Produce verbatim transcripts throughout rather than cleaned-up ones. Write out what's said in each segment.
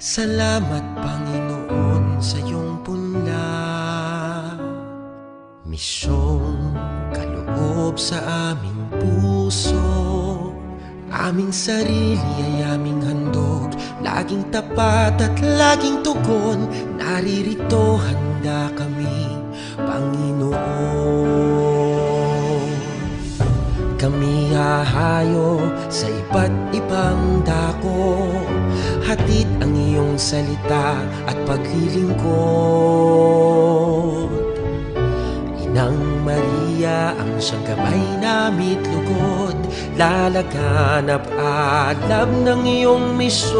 Salamat, Panginoon, sa iyong punla. Misyong kaloob sa aming puso, aming sarili ay aming handog, laging tapat at laging tugon, naririto handa kami, Panginoon. Kami hahayo sa iba't ibang dako, hatid ang iyong salita at paglilingkod. Inang Maria, ang siyang gabay nami't lugod, lalaganap alab ng iyong misyon.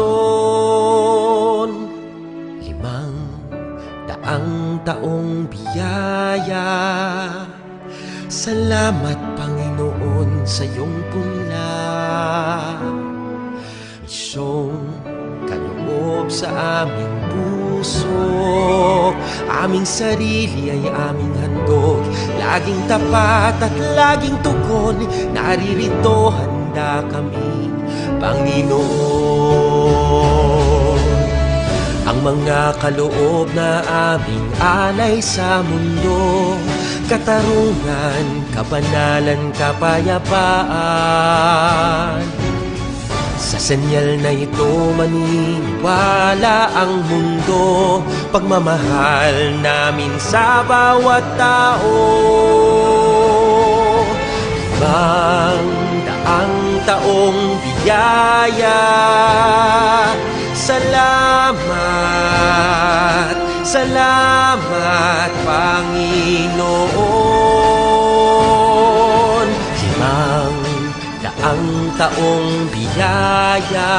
Limang daang taong biyaya. Salamat, Panginoon, sa iyong punla. Misyong kaloob sa aming puso, aming sarili ay aming handog, laging tapat at laging tugon, naririto handa kami, Panginoon. Ang mga kaloob na aming alay sa mundo, katarungan, kabanalan, kapayapaan. Sa senyal na ito maniniwala ang mundo, pagmamahal namin sa bawat tao. Limang daang taong biyaya. Salamat, salamat, Panginoon. Limang daang taong biyaya.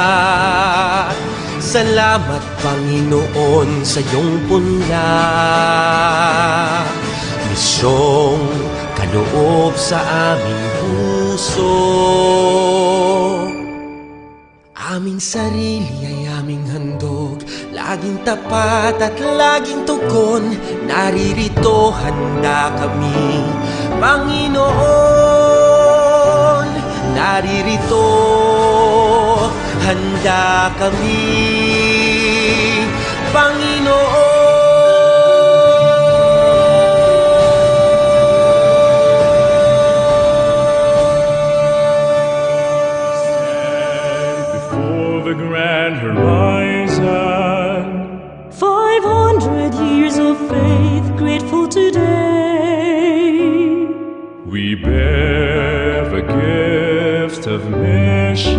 Salamat, Panginoon, sa iyong punla. Misyong kaloob sa aming puso, aming sarili ay aming handog, laging tapat at laging tugon, naririto handa kami, Panginoon. Naririto handa kami, Panginoon. Stand before the grand horizon. Five hundred years of faith, grateful today. We bear the gift of mission.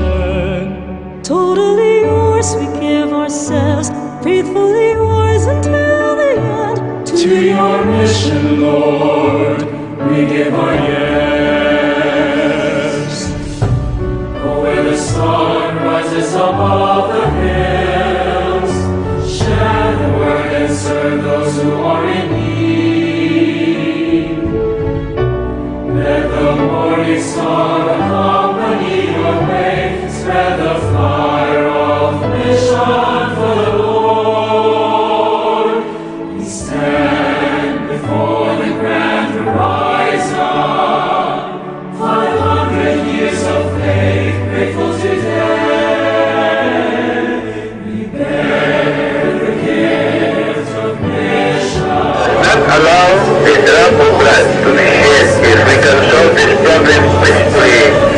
Totally yours, we give ourselves, faithfully yours until the end. To your mission, Lord, we give our yes. Oh, where the sun rises above the hills, share the word and serve those who are in need. Let the morning star accompany your way, spread the fire of mission for the Lord. We stand before the grand horizon, five hundred years of faith, grateful today. We bear the gift of mission. Not allow a drop of blood to be shed if we can solve this problem peacefully.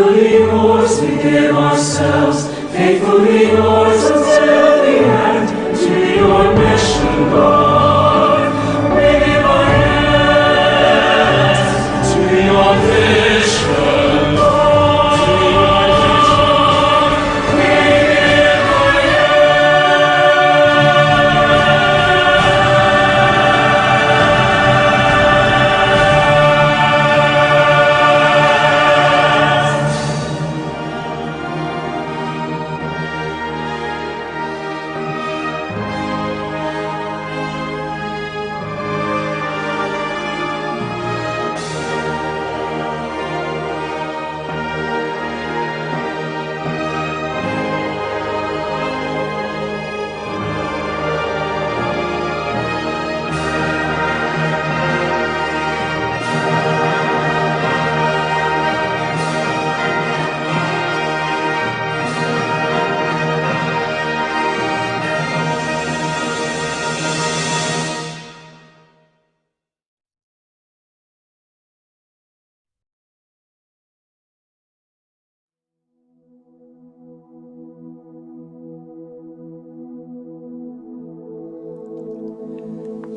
Yours we give ourselves, faithfully yours until the end, to your mission, Lord. We give our hands to your vision, Lord. We give our hands.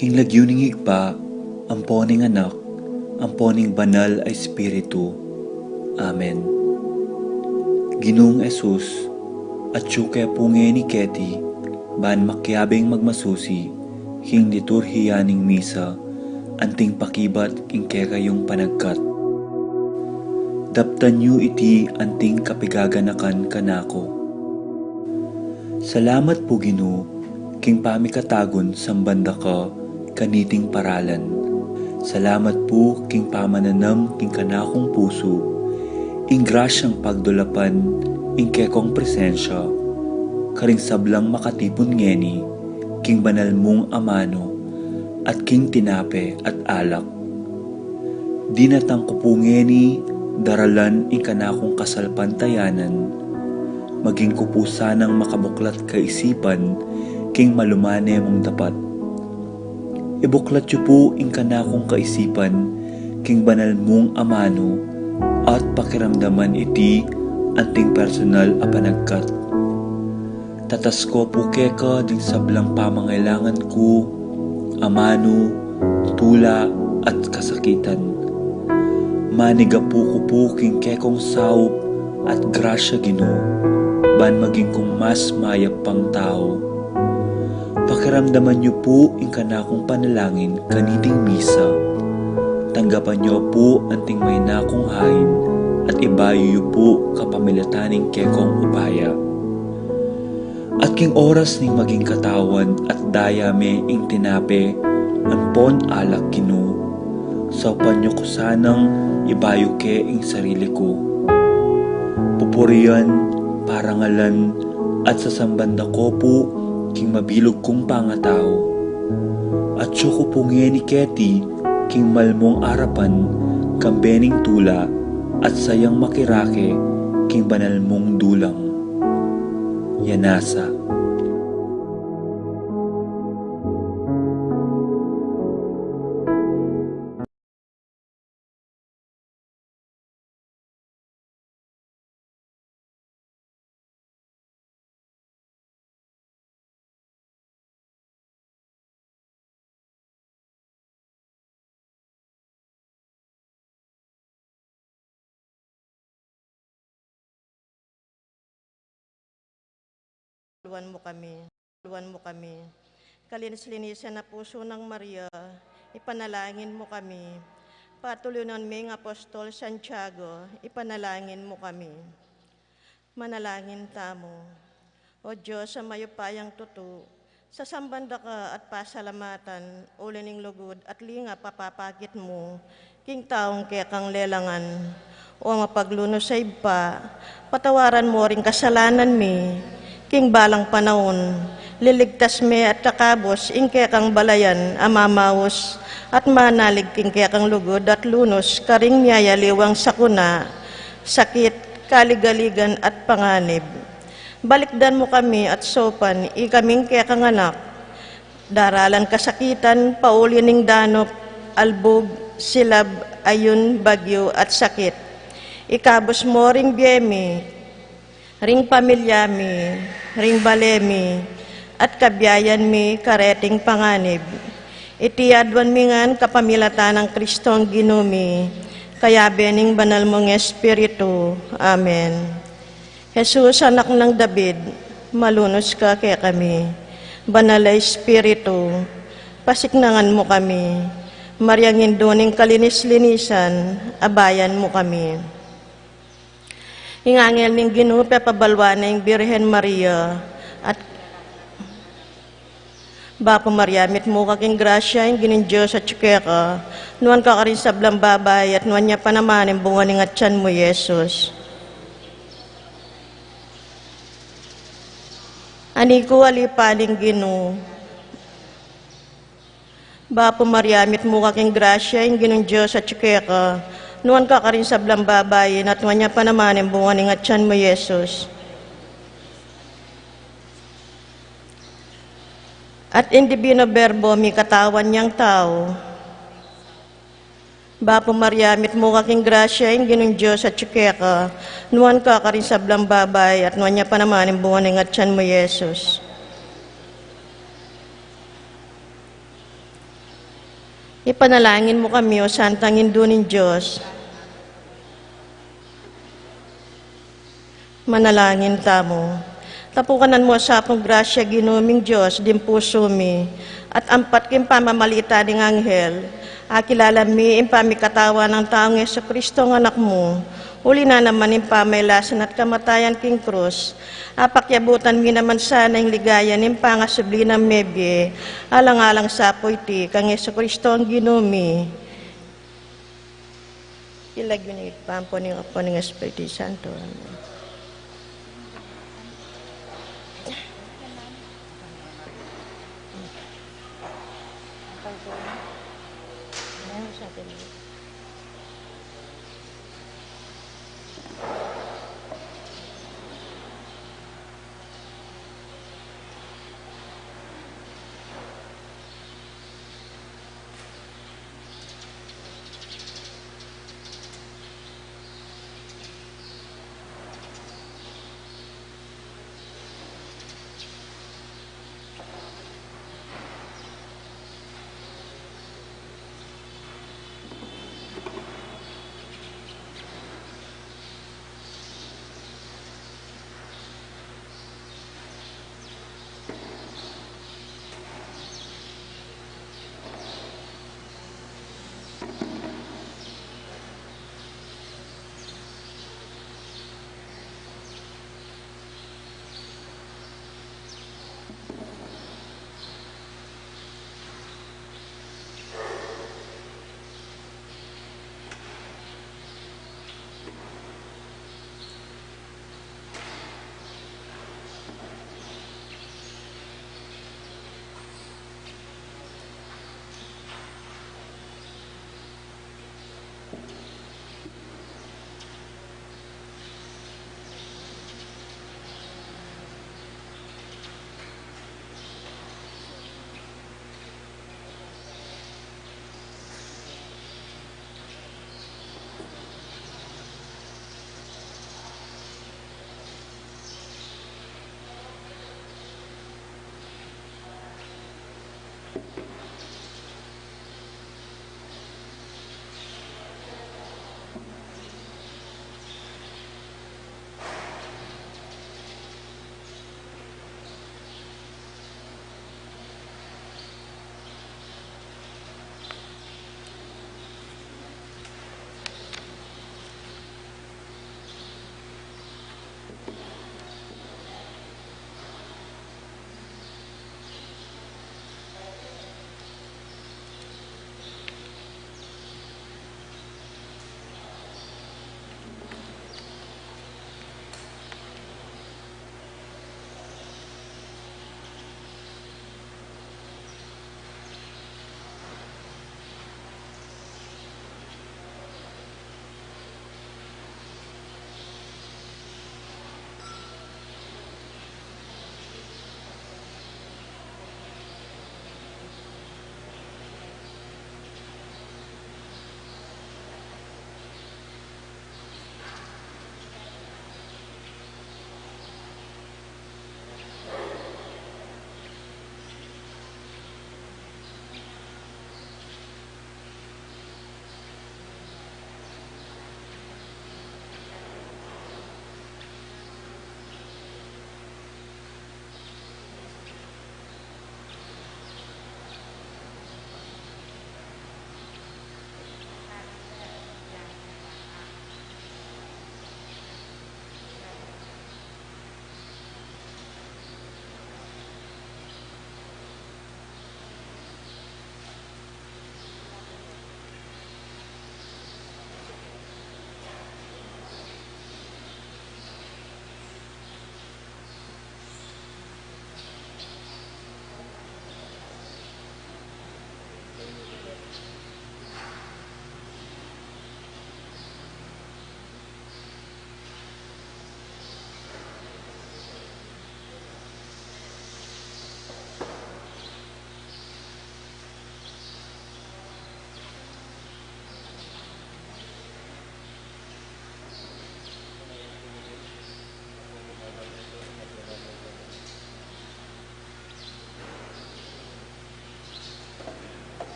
King lagyu ning Ibpa, ampo ning Anak, ampo ning Banal a Espiritu. Amen. Ginung Jesus, atyu ke pu ngeni keti, ban makiabing magmasusi king liturhiya ning misa, anting pakibat king kekayung panagkat. Daptan yu iti anting kapigaganakan kanaku. Salamat pu, Ginu, king pamikatagun samban da ka kaniting paralan. Salamat pu king pamananam king kanakung pusu, ing grasyang pagdulapan ing kekong presensya karing sablang makatipun ngeni king banal mung amanu at king tinape at alak. Dinatang ku pu ngeni daralan ing kanakung kasalpantayanan, maging ku pu sanang makabuklat kaisipan king malumane mung dapat. Ibuklat yu pu ing kanakung kaisipan king banal mung amanu at pakiramdaman iti anting personal a panagkat. Tatas ko pu keka ding sablang pamangailangan ku, amanu, tula, at kasakitan. Manigapu ku pu king kekong saup at grasya, Ginu, ban maging kung mas mayap pang tau. Pakiramdaman yu pu ing kanakung panalangin kaniting misa. Tanggapan yu pu anting maina kung hain at ibayu yu pu kapamilatan ning kekong upaya. At king oras ning maging katawan at daya me ing tinape ampon alak, Ginu, saupan yu ku sanang ibayu ke ing sarili ku. Pupurian, parangalan, at sasamban da ko pu king mabilug kung pangatau. Atyu ku pu ngeni keti king malmung arapan kambe ning tula at sayang makirake king banal mung dulang. Yanasa. Luan mu kami, luan mu kami. Kalinis-linisan a pusu nang Maria, ipanalangin mu kami. Patulunan ming apostol Santiago, ipanalangin mu kami. Manalangin tamu. O Dios a mayupayang tutu, sasamban da ka at pasalamatan, uli ning lugud at lingap a papakit mu king taung kekang lelangan. O mapaglunus a Ibpa, patawaran mu ring kasalanan mi, king balang panaun, liligtas me at kakabus ing kekang balayan a mamaus, at manalig king kekang lugud at lunus karing miyayaliwang sakuna, sakit, kaligaligan at panganib. Balikdan mu kami at saupan ikaming kekang anak, daralan kasakitan, pauli ning danup, albug, silab, ayun, bagyu, at sakit. Ikabus mu ring bie mi, ring pamilya mi, ring bale mi, at kabiayan mi kareting panganib. Iti aduan mi ngan kapamilatan nang Kristong Ginu mi, kayabe ning banal mung Espiritu. Amen. Jesus, anak nang David, malunus ka kekami. Banal a Espiritu, pasiknangan mu kami. Mariang Indu ning kalinis-linisan, abayan mu kami. Ing anghel ning Ginu pepabalwan ne ing Birhen Maria, at Bapu Maria, mitmu ka king grasya, ing Ginung Dios atyu keka. Nuan ka karing sablang babai, at nuan ya pa naman ing bunga ning atyan mu, Jesus. Ani ku, ali pa ning Ginu. Bapu Maria, mitmu ka king grasya, ing Ginung Dios atyu keka. Nuan ka karing sablang babai, at nuan ya pa naman ing bunga ning atyan mu, Jesus. At ing Divino Verbo mikatawan yang tau. Bapu Maria, mitmu ka king grasya, ing Ginung Dios atyu keka. Nuan ka karing sablang babai, at nuan ya pa naman ing bunga ning atyan mu, Jesus. Ipanalangin mu kami, O Santang Indu ning Dios. Manalangin tamu. Tapukanan mu sa pung grasya, Ginu ming Dios, ding pusu mi, at ampat king pamamalita ning anghel, akilala mi ing pamikatawan nang taung Jesucristo, ing Anak mu, uli na naman ning pamailasan at kamatayan king krus, apakyabutan mi naman sana ing ligaya ning pangasubli nang mebie, alang-alang sa pu iti kang Jesucristo, ing Ginu mi. Ilagyu ning Ibpa, ampo ning Anak, ampo ning Espiritu Santo. Amen.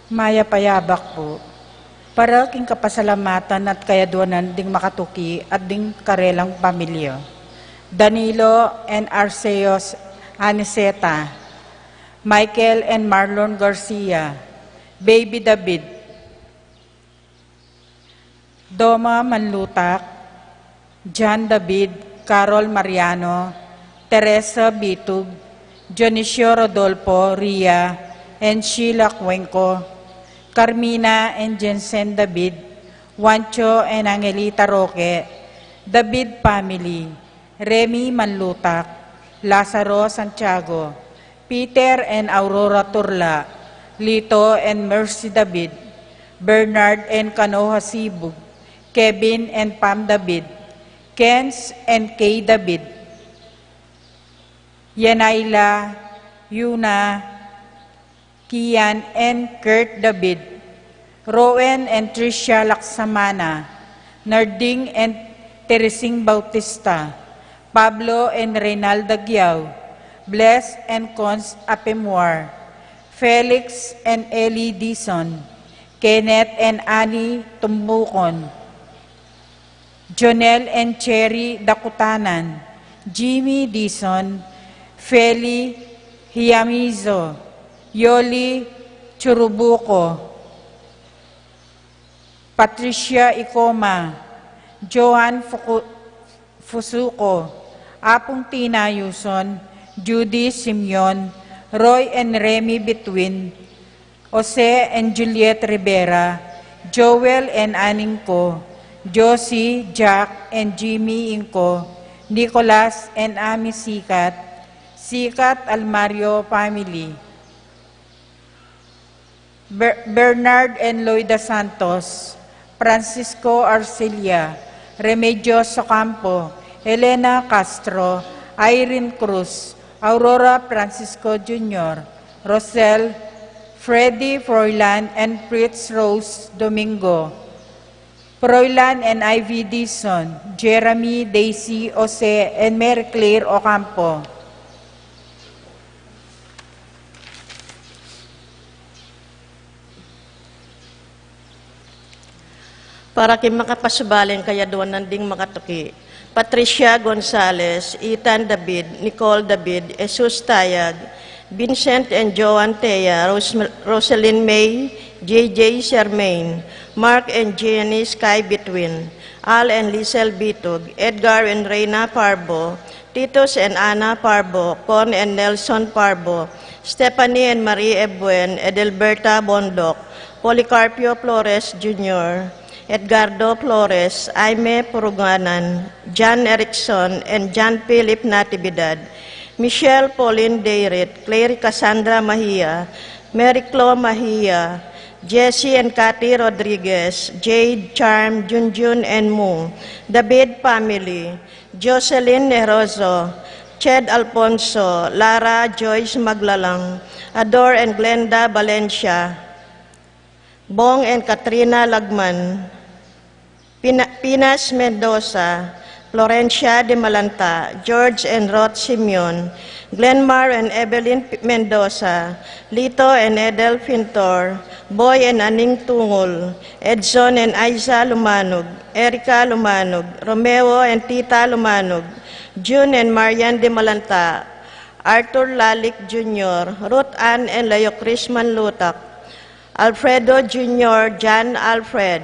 Mayap a yabak pu para king kapasalamatan at kayaduanan ding makatuki at ding karelang pamilya. Danilo and Arceus Aniceta, Michael and Marlon Garcia, Baby David, Doma Manlutak, John David, Carol Mariano, Teresa Bitug, Dionisio Rodolfo Ria, and Sheila Cuenco, Carmina and Jensen David, Juancho and Angelita Roque, David family, Remy Manlutak, Lazaro Santiago, Peter and Aurora Turla, Lito and Mercy David, Bernard and Kanoha Sibug, Kevin and Pam David, Kenz and Kay David, Yenaila, Yuna, Kian and Kurt David, Rowen and Tricia Laksamana, Narding and Teresing Bautista, Pablo and Reynalda Giao, Bless and Cons Apemwar, Felix and Ellie Dizon, Kenneth and Annie Tumbucon, Jonel and Cherry Dakutanan, Jimmy Dizon, Feli Hiamizo, Yoli Churubuco, Patricia Icoma, Joan Fuku-, Fusuco, Apung Tina Yuson, Judy Simeon, Roy and Remy Bituin, Jose and Juliet Rivera, Joel and Aning Ko, Josie, Jack and Jimmy Inko, Nicolas and Ami Sikat, Sikat Almario family, Ber-, Bernard and Loida Santos, Francisco Arcelia, Remedios Ocampo, Elena Castro, Irene Cruz, Aurora Francisco Junior, Rosel, Freddy Froilan and Fritz Rose Domingo, Froilan and Ivy Dizon, Jeremy, Daisy, Jose, and Mary Claire Ocampo. Para king makapasubaling kayaduanan ding makatuki, Patricia Gonzalez, Ethan David, Nicole David, Jesus Tayag, Vincent and Joan Thea, Ros-, Roselyn May, J J Sermain, Mark and Jenny Sky Between, Al and Lisel Bitug, Edgar and Reina Parbo, Titus and Ana Parbo, Con and Nelson Parbo, Stephanie and Marie Ebuen, Edelberta Bondoc, Policarpio Flores Junior, Edgardo Flores, Aime Puruganan, John Erickson, and John Philip Natividad, Michelle Pauline Dayrit, Clary Cassandra Mahia, Mary Clo Mahia, Jesse and Cathy Rodriguez, Jade, Charm, Junjun, and Mu, David family, Jocelyn Nerozo, Ched Alfonso, Lara Joyce Maglalang, Ador and Glenda Valencia, Bong and Katrina Lagman, Pina-, Pinas Mendoza, Florencia de Malanta, George and Rod Simeon, Glenmar and Evelyn P-, Mendoza, Lito and Edel Pintor, Boy and Aning Tungul, Edson and Aiza Lumanug, Erica Lumanug, Romeo and Tita Lumanug, June and Marian de Malanta, Arthur Lalik Junior, Ruth Ann and Leo Chris Manlutak, Alfredo Junior, John Alfred,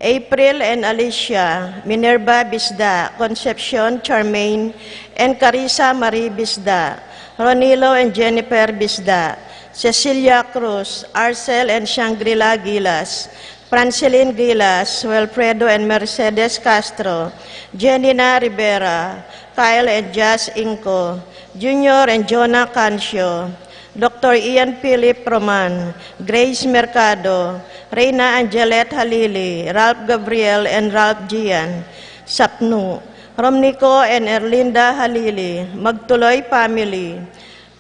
April and Alicia, Minerva Bisda, Concepcion Charmaine and Carissa Marie Bisda, Ronilo and Jennifer Bisda, Cecilia Cruz, Arcel and Shangri-La Gilas, Francelin Gilas, Wilfredo and Mercedes Castro, Jenina Rivera, Kyle and Jazz Inco, Junior and Jonah Cancio, Doctor Ian Philip Roman, Grace Mercado, Reina Angelet Halili, Ralph Gabriel and Ralph Gian, Sapnu, Romnico and Erlinda Halili, Magtuloy family,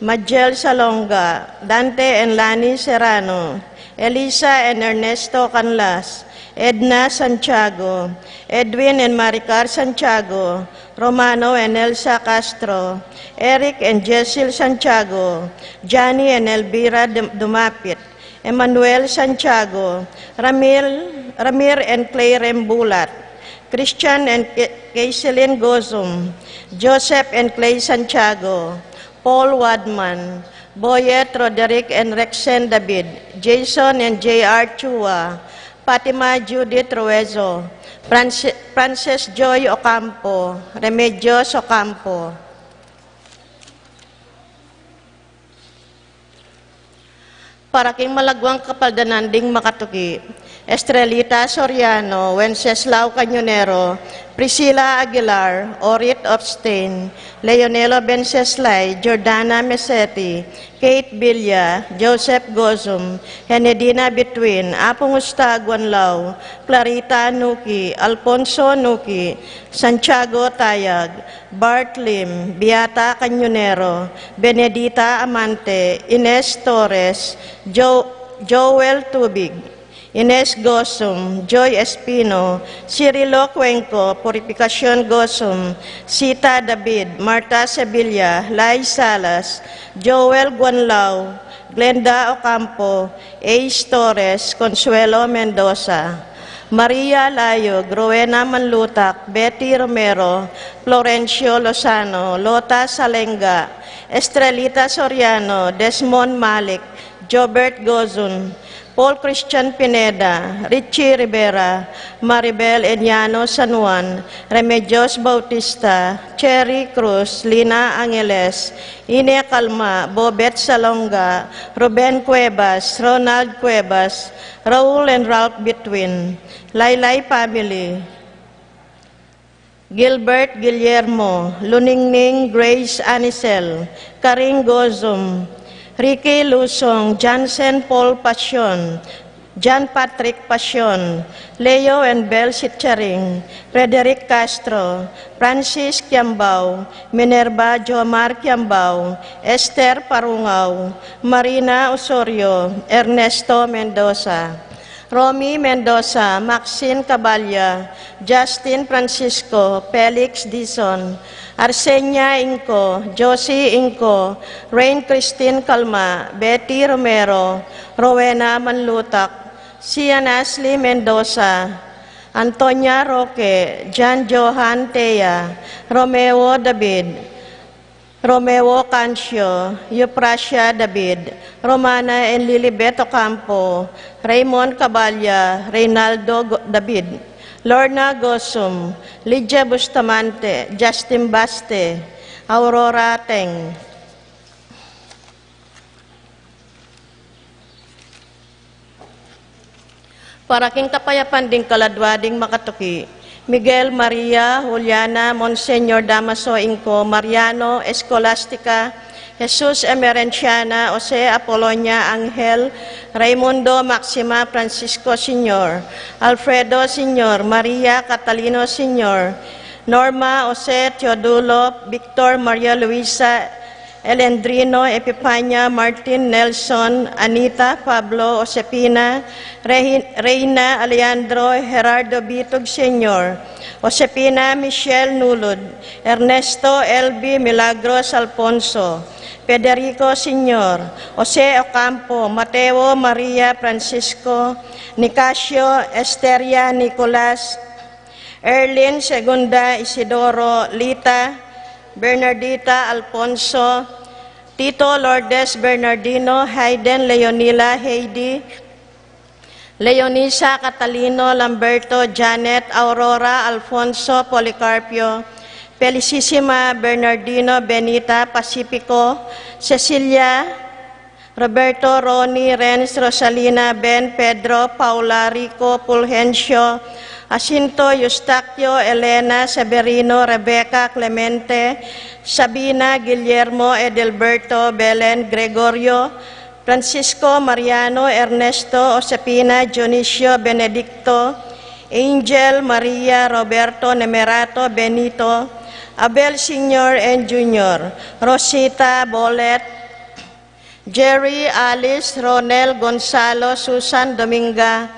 Majel Salonga, Dante and Lani Serrano, Elisa and Ernesto Canlas, Edna Santiago, Edwin and Maricar Santiago, Romano and Elsa Castro, Eric and Jezil Santiago, Johnny and Elvira Dum-, Dumapit, Emmanuel Santiago, Ramil, Ramir and Clay Rembulat, Christian and Ke-, Kaiselin Gozum, Joseph and Clay Santiago, Paul Wadman, Boyet Roderick and Rexen David, Jason and J R Chua, Fatima Judith Ruezo, Franci-, Frances Joy Ocampo, Remedios Ocampo. Para king malagwang kapaldanan ding makatuki, Estrelita Soriano, Wenceslao Cañonero, Priscilla Aguilar, Orit Opstain, Leonelo Benceslay, Jordana Meseti, Kate Villa, Joseph Gozum, Henedina Between, Apung Usta Guanlao, Clarita Nuki, Alfonso Nuki, Santiago Tayag, Bart Lim, Beata Cañonero, Benedita Amante, Ines Torres, Jo-, Joel Tubig, Ines Gosum, Joy Espino, Cirilo Cuenco, Purificacion Gosum, Sita David, Marta Sevilla, Lai Salas, Joel Guanlao, Glenda Ocampo, Ace Torres, Consuelo Mendoza, Maria Layog, Rowena Manlutak, Betty Romero, Florencio Lozano, Lota Salenga, Estrelita Soriano, Desmond Malik, Jobert Gozun, Paul Christian Pineda, Richie Rivera, Maribel Eñano San Juan, Remedios Bautista, Cherry Cruz, Lina Angeles, Ine Calma, Bobet Salonga, Ruben Cuevas, Ronald Cuevas, Raul and Ralph Between, Laylay family, Gilbert Guillermo, Luningning Grace Anicel, Karing Gozum, Ricky Lusong, Jansen Paul Pasion, John Patrick Pasion, Leo and Bel Sitcharing, Frederick Castro, Francis Kiambao, Minerva Jomar Kiambao, Esther Parungao, Marina Osorio, Ernesto Mendoza, Romy Mendoza, Maxine Caballa, Justin Francisco, Felix Dizon, Arsenia Inco, Josie Inco, Rain Christine Calma, Betty Romero, Rowena Manlutak, Sian Ashley Mendoza, Antonia Roque, John Johan Tea, Romeo David, Romeo Cancio, Euphrasia David, Romana and Lilibet Ocampo, Raymond Caballa, Reynaldo Go-, David, Lorna Gosum, Lydia Bustamante, Justin Baste, Aurora Teng. Para king kapayapan ding kaladwa ding makatuki, Miguel, Maria, Juliana, Monseñor Damaso Inco, Mariano, Escolastica, Jesus Emerenciana, Jose Apolonia, Angel, Raimundo, Maxima, Francisco Senior, Alfredo Senior, Maria, Catalino Senior, Norma, Jose, Teodulo, Victor, Maria Luisa, Elendrino, Epifania, Martin, Nelson, Anita, Pablo, Josefina, Rehi-, Reina, Alejandro, Gerardo Bitug Senior, Josefina, Michelle Nulud, Ernesto, Elvi, Milagros, Alfonso, Federico Senior, Jose Ocampo, Mateo, Maria, Francisco, Nicasio, Esteria, Nicolas, Erlin, Segunda, Isidoro, Lita, Bernardita, Alfonso, Tito, Lourdes, Bernardino, Hayden, Leonila, Heidi, Leonisa, Catalino, Lamberto, Janet, Aurora, Alfonso, Policarpio, Felicissima, Bernardino, Benita, Pacifico, Cecilia, Roberto, Ronnie, Renz, Rosalina, Ben, Pedro, Paula, Rico, Fulgencio, Jacinto, Eustaquio, Elena, Severino, Rebecca, Clemente, Sabina, Guillermo, Edelberto, Belen, Gregorio, Francisco, Mariano, Ernesto, Josefina, Dionisio, Benedicto, Angel, Maria, Roberto, Nemerato, Benito, Abel Senior and Junior, Rosita, Bolet, Jerry, Alice, Ronel, Gonzalo, Susan, Dominga,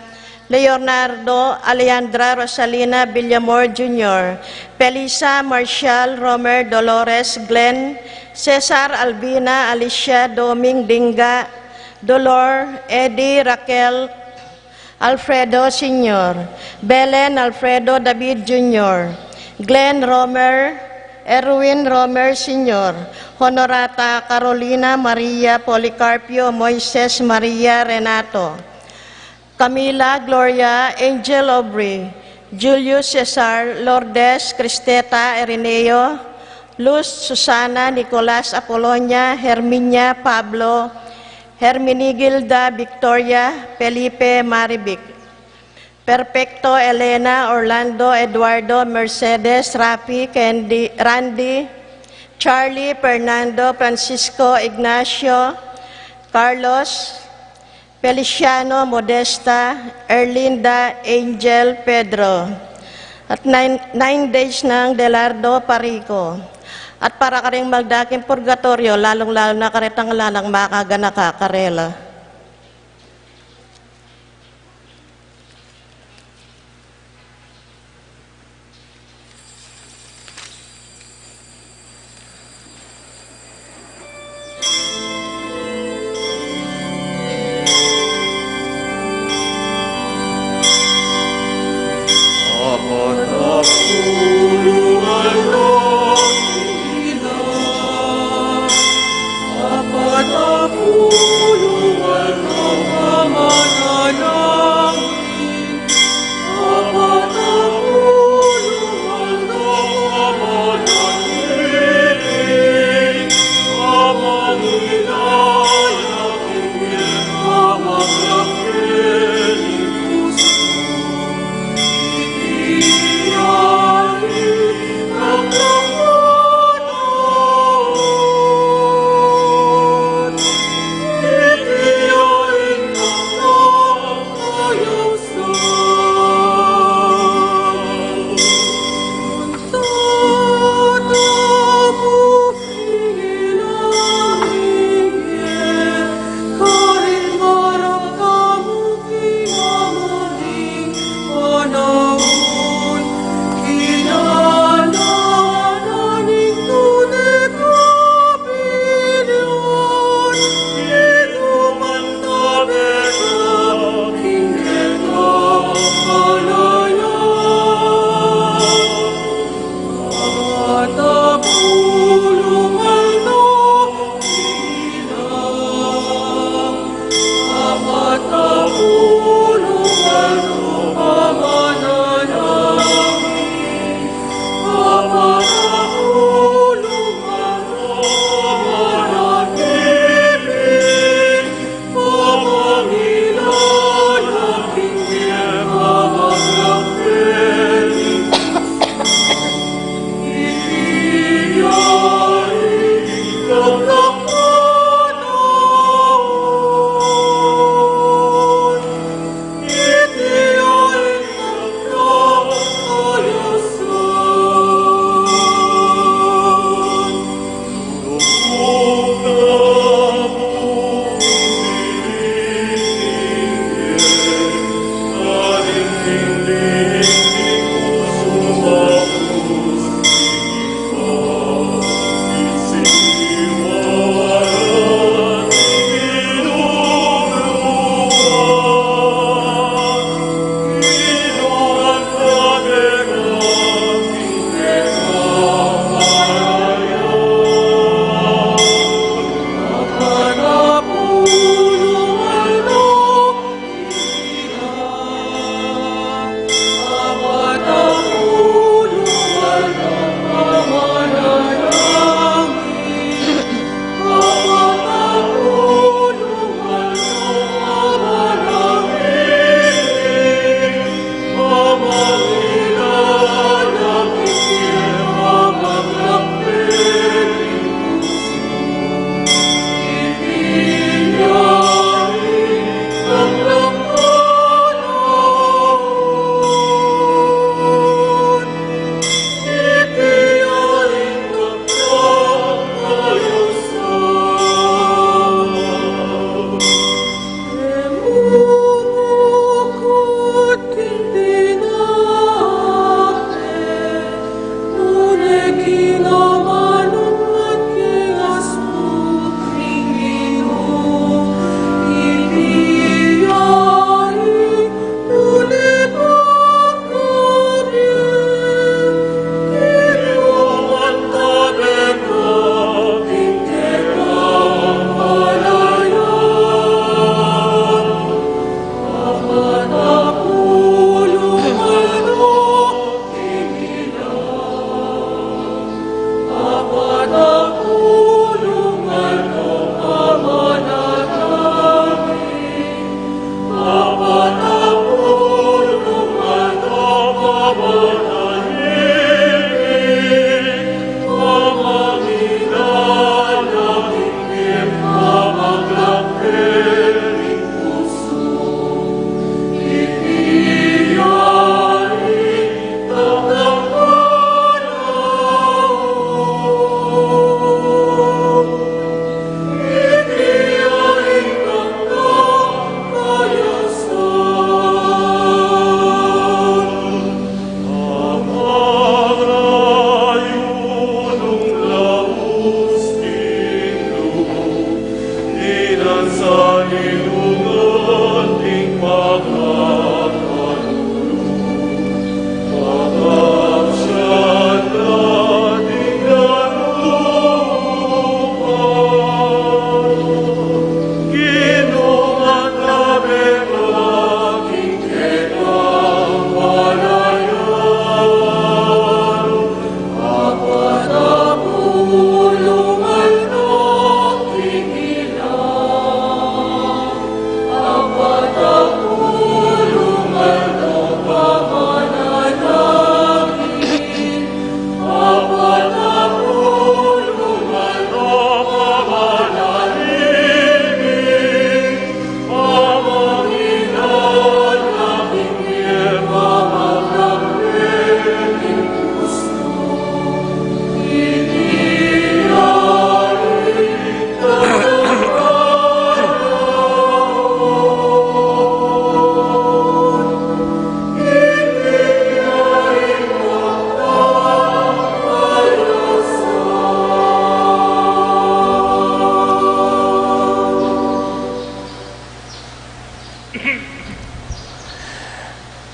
Leonardo, Alejandra, Rosalina, Villamor Junior, Felisa, Marshall, Romer, Dolores, Glenn, Cesar, Albina, Alicia, Doming, Dinga, Dolor, Eddie, Raquel, Alfredo Senior, Belen Alfredo David Junior, Glenn Romer, Erwin Romer Senior, Honorata Carolina Maria Policarpio Moises Maria Renato, Camila Gloria Angel Aubrey, Julius Cesar Lourdes Cristeta Erineo, Luz Susana Nicolas Apolonia Herminia Pablo, Herminigilda Victoria Felipe Marivic, Perfecto Elena Orlando Eduardo Mercedes Rafi Candy Randy, Charlie Fernando Francisco Ignacio Carlos, Feliciano Modesta Erlinda Angel Pedro, at nine, nine days nang Delardo Parico. At para karing magdaking purgatoryo, lalung-lalu na karetang ala nang makaganaka karela.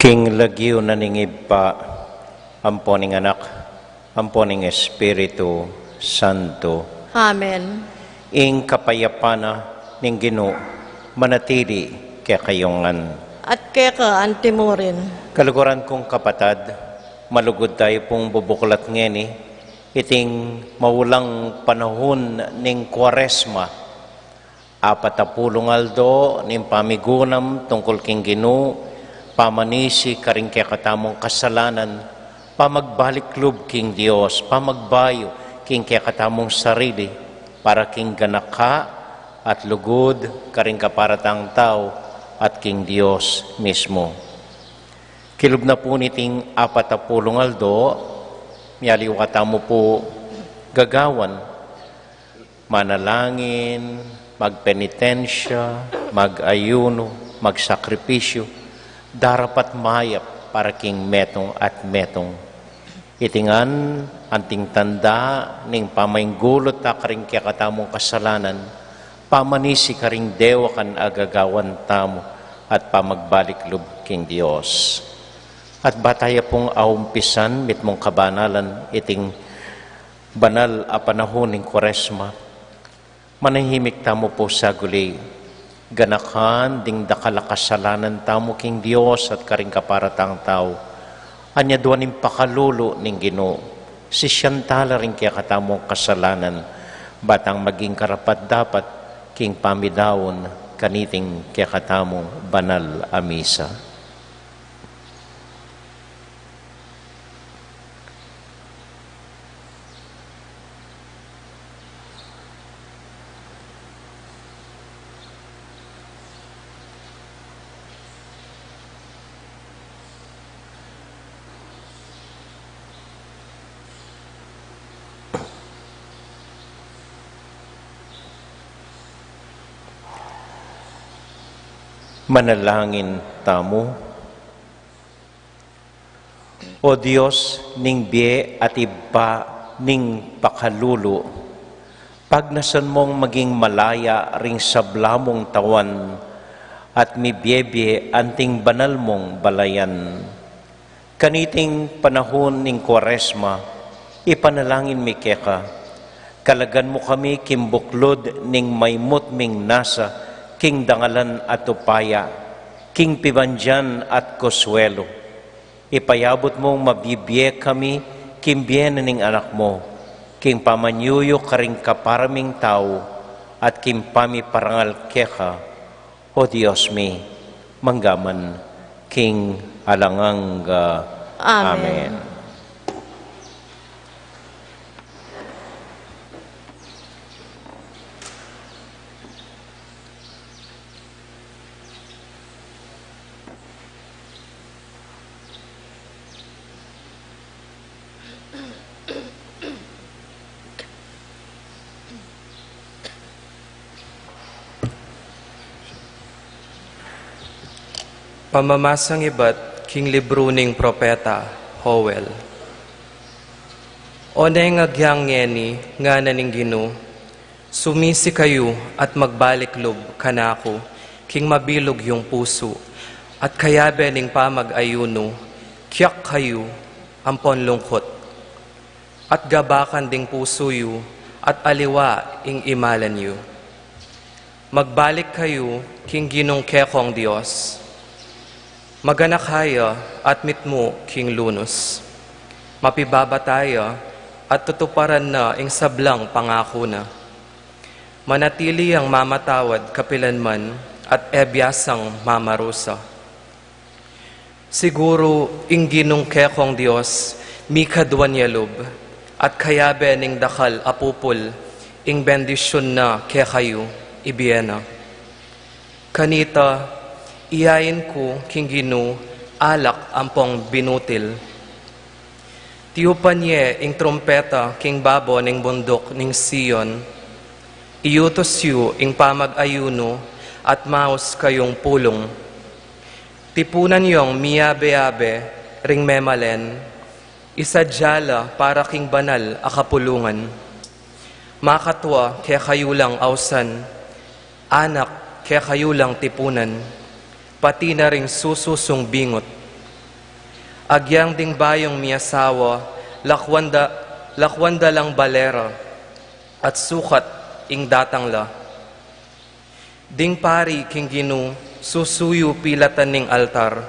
Ing lagyu na ning Ibpa, ampo ning Anak, ampo ning Espiritu Santo. Amen. Ing kapayapan na ning Ginu manatili kekayu ngan. At keka antimurin. Kaluguran kung kapatad, malugud tayu pung bubuklat ngeni iting maulang panahun ning Kuaresma. Apat a pulung aldo ning pamigunam tungkul king Ginu, pamanisi karing kekatamung kasalanan, pamagbalik lub king Dios, pamagbayu king kekatamung sarili, para king ganaka at lugud karing kaparatang tau at king Dios mismu. Kilub na pu niting apat a pulung aldo, mialiwa tamu pu gagawan, manalangin, magpenitensya, mag-ayunu, magsakripisyu, darapat mayap para king metung at metung. Iti ngan anting tanda ning pamainggulut ta karing kekatamung kasalanan, pamanisi karing dewakan a gagawan tamu, at pamagbalik lub king Dios. At ba taya pung aumpisan mitmung kabanalan iting banal a panahun ning Kuaresma, manahimik tamu pu saguli, ganakan ding dakal a kasalanan tamu king Dios at karing kaparatang tau. Anya dua ning pakalulu ning Ginu, sisian tala ring kekatamung kasalanan, ba tang maging karapat-dapat king pamidaun kaniting kekatamung banal a misa. Manalangin tamu. O Dios ning bie at Ibpa ning pakalulu, pagnasan mung maging malaya ring sabla mung tauan at mibie-bie anting banal mung balayan. Kaniting panahun ning Kuaresma, ipanalangin mi keka, kalagan mu kami king buklud ning maimut ming nasa king dangalan at upaya, king pibandian at konsuelu. Ipayabut mung mabibie kami king bie na ning Anak mu, king pamanyuyu karing kapara ming tau, at king pamiparangal keka, O Dios mi, mangga man king alang angga. Amen. Amen. Pamamasang ibat king libru ning propeta Joel. O neng agyang ngeni, ngana ning Ginu, sumisi kayu at magbalik lub kanaku king mabilug yung pusu, at kayabe ning pamag-ayunu, kiyak kayu ampon lungkut, at gabakan ding pusu yu, at aliwa ing imalan yu. Magbalik kayu king Ginung kekong Dios. Maganaka ya at mitmu king lunus. Mapibabata ya at tutuparan na ing sablang pangaku na. Manatili yang mamatawad kapilanman at e biasang mamarusa. Siguru ing Ginung kekong Dios, mikaduan ya lub, at kayabe ning dakal a pupul, ing bendisyun na kekayu, ibie na. Kanita, iyain ku king Ginu alak ampong binutil. Tiupan ye ing trumpeta king babo ning bunduk ning Sion. Iyutus yu ing pamag-ayunu at maus kayung pulung. Tipunan yung miyabe-yabe ring memalen, isadya la para king banal a kapulungan. Makatua kekayu lang ausan, anak kekayu lang tipunan, pati na ring sususung bingut. Agyang ding bayung miasawa, lakwan da, lakwan da lang balera, at sukat ing datang la. Ding pari king Ginu, susuyu pilatan ning altar,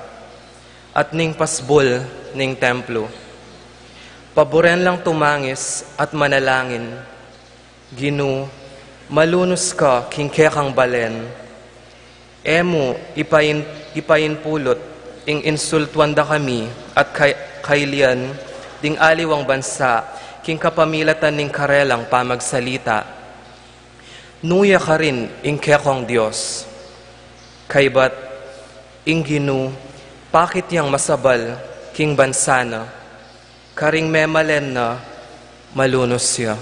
at ning pasbul ning templo. Paburen lang tumangis at manalangin, Ginu, malunus ka king kekang balen. E mu ipain-, ipainpulut ing insultuan da kami at kay-, kailian ding aliwang bansa king kapamilatan ning karelang pamagsalita. Nuya karin ing kekong Dios. Kaybat ing Ginu, pakit yang masabal king bansa na. Karing memalen na, malunus ya.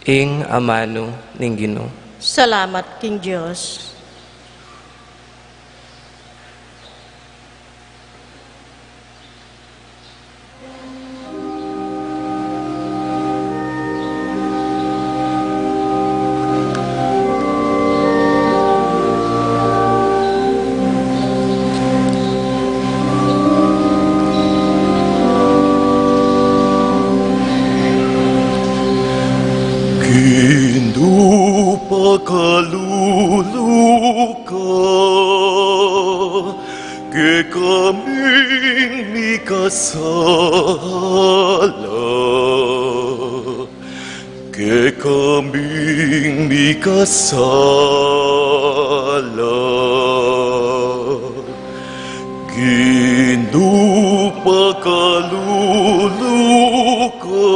Ing amanu ning Ginu. Salamat king Dios. Ginu, pakalulu ka kekaming mikasala, kekaming mikasala. Ginu, pakalulu ka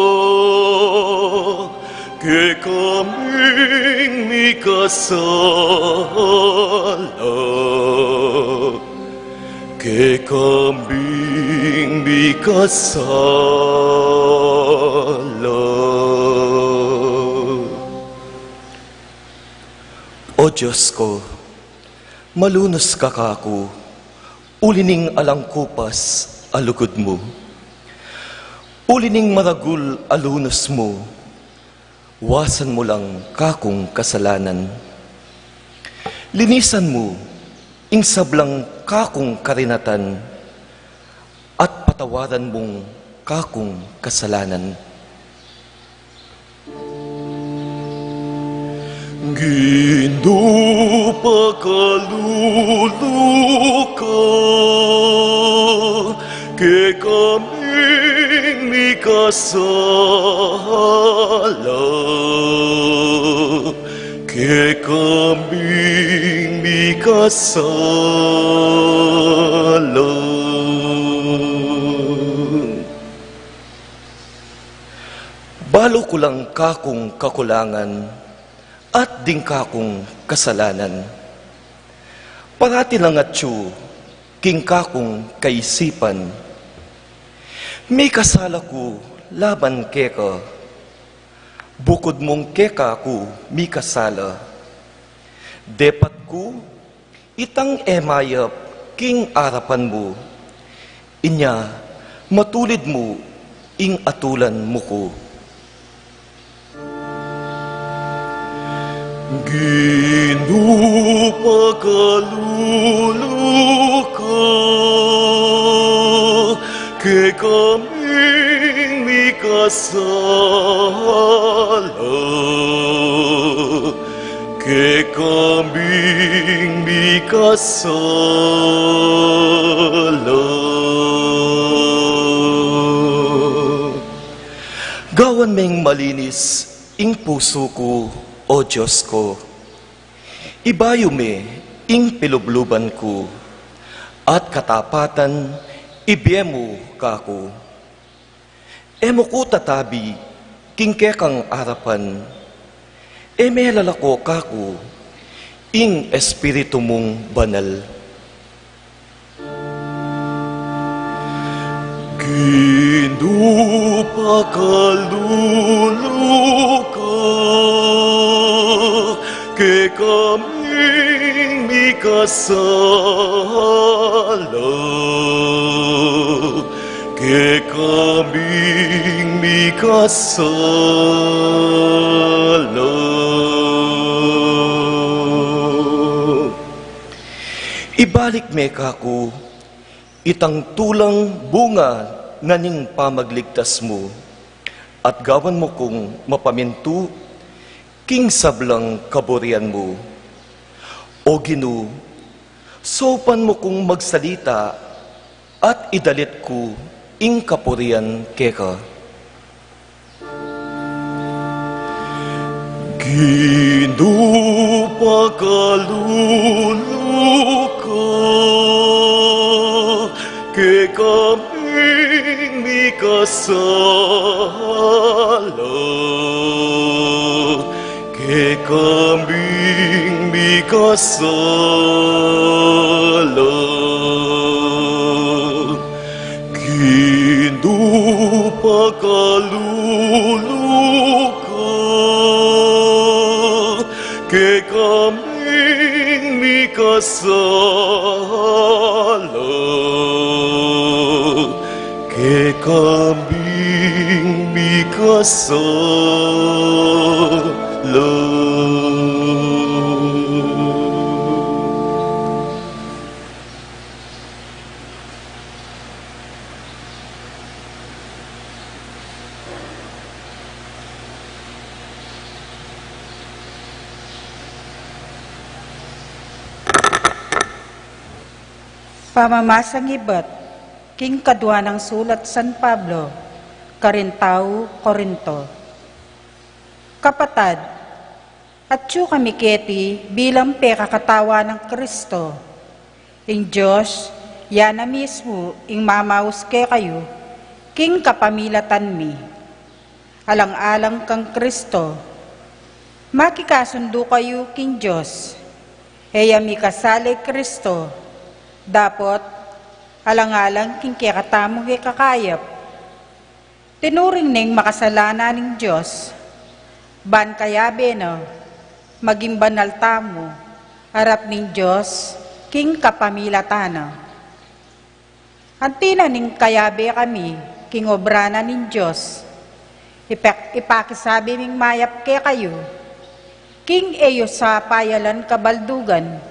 kekaming mikasala, kekaming mikasala. O Dios ku, malunus ka kaku, uli ning alang kupas a lugud mu, uli ning maragul a lunus mu. Wasan mu lang kakung kasalanan. Linisan mu ing sablang kakung karinatan, at patawaran mung kakung kasalanan. Ginu, pakalulu ka kekaming mikasala, kekaming mikasala. Balu ku lang kakung kakulangan at ding kakung kasalanan. Parati lang atyu king kakung kaisipan. Mikasala ku laban keka, bukud mung keka ku mikasala. Depat ku itang e mayap king arapan mu, inya matulid mu ing atulan mu ku. Ginu, pakalulu ka kekaming mikasala, kekaming mikasala. Gawan meng malinis ing pusu ku, O Dios ku. Ibayu me ing pilubluban ku, at katapatan ibie mu kaku. E mu ku tatabi king kekang arapan, e melalako kaku ing Espiritu mung Banal. Ginu, pakalulu ka kekaming mikasala, kekaming mikasala. Ibalik me kaku Itang tulang bunga na ning pamagligtas mu, at gawan mu kung mapamintu king sablang kaburian mu. O Ginu, saupan mu kung magsalita at idalit ku ing kapurian keka. Ginu, pakalulu ka kekaming mikasala, kekaming mikasala. Ginu, pakalulu ka kekaming mikasala, kekaming mikasala. Pamamasang ibat king kadua nang sulat San Pablo karing tau Corinto. Kapatad, atyu kami keti bilang pekakatawan nang Kristo. Ing Dios, ya na mismu ing mamaus kekayu king kapamilatan mi. Alang-alang kang Kristo, makikasundu kayu king Dios. E ya mikasali i Kristo, dapot alang-alang king kekatamung ikakayap, tinuring neng makasalanan ning Dios, ban kayabe na maging banal tamu arap ning Dios king kapamilatan na. Anti na ning kayabe kami king obra na ning Dios, ipak-, ipakisabi ming mayap kekayu, king e yu sa payalan kabaldugan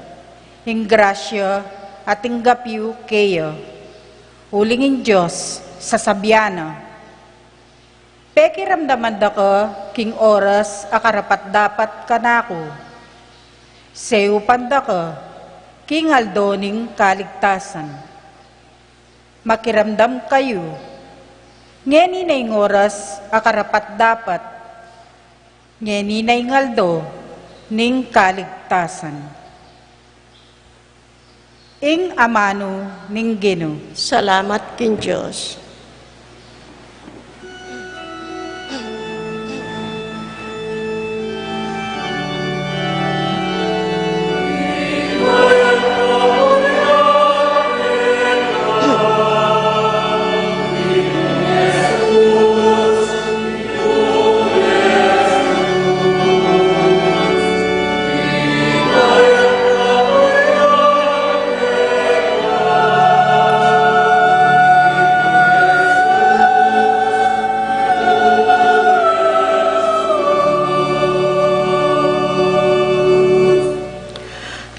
ing grasya a tinggap yu keya. Uling ing Dios, sasabian na, pekiramdaman da ka king oras a karapat-dapat kanaku, seupan da ka king aldo ning kaligtasan. Makiramdam kayu, ngeni na ing oras a karapat-dapat, ngeni na ing aldo ning kaligtasan. Ing amanu ning Ginu. Salamat king Dios.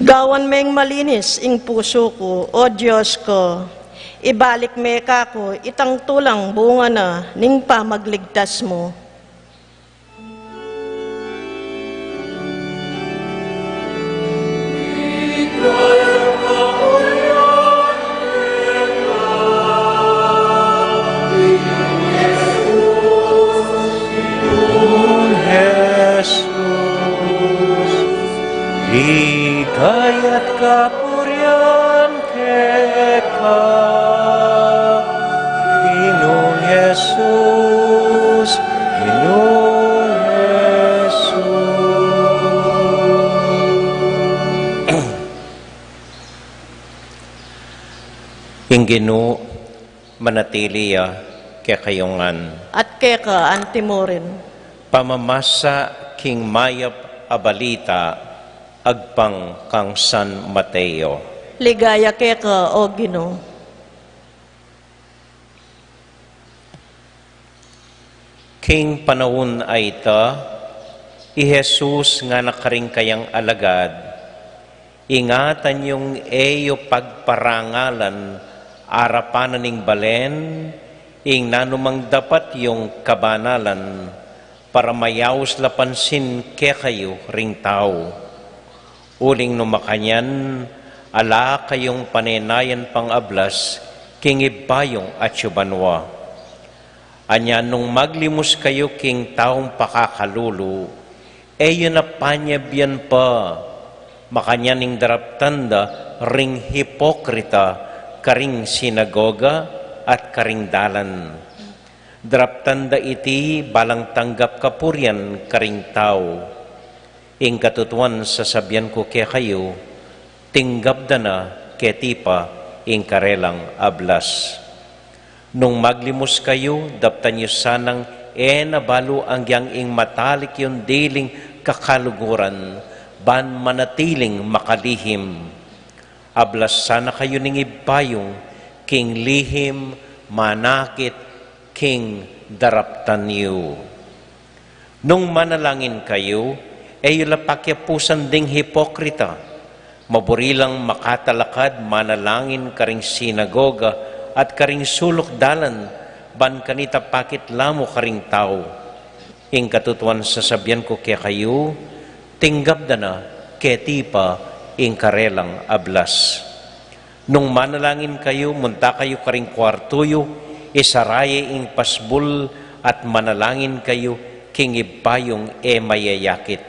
Gawan meng malinis ing pusu ku, O Dios ku, ibalik me kaku itang tulang bunga na ning pamagligtas mu. Jesus, ligaya at kapurian keka, Ginung Jesus, Ginung Jesus. Ing Ginu manatili ya kekayu ngan. At keka antimurin. Pamamasa king mayap a balita agpang kang San Mateo. Ligaya keka, O Ginu. King panaun a ita, i Jesus ngana karing kayang alagad, ingatan yung e yu pagparangalan Arapan na ning balen ing nanumang dapat yung kabanalan, para mayaus la pansin kekayu ring tau. Uling nung makanyan, ala kayung panenayan pang ablas king Ibpa yung atsu banua. Anya nung maglimus kayu king taung pakakalulu, e yu na panyabyan pa, makanyan ing daraptan da ring hipokrita karing sinagoga at karing dalan. Daraptan da iti balang tanggap kapurian karing tau. Ing katutuan sasabian ku kekayu, tinggap da na keti pa ing karelang ablas. Nung maglimus kayu, daptan yu sanang e na balu anggyang ing matalik yung diling kakaluguran, ban manatiling makalihim. Ablas sana kayu ning Ibpa yu king lihim manakit king daraptan yu. Nung manalangin kayu, e yu la pakiapusan ding hipokrita. Maburi lang makatalakad manalangin karing sinagoga at karing suluk dalan, ban kanita pakit la mu karing tau. Ing katutuan sasabian ku kekayu, tinggap da na keti pa ing karelang ablas. Nung manalangin kayu, munta kayu karing kuartu yu, isara ye ing pasbul, at manalangin kayu king Ibpa yung e mayayakit.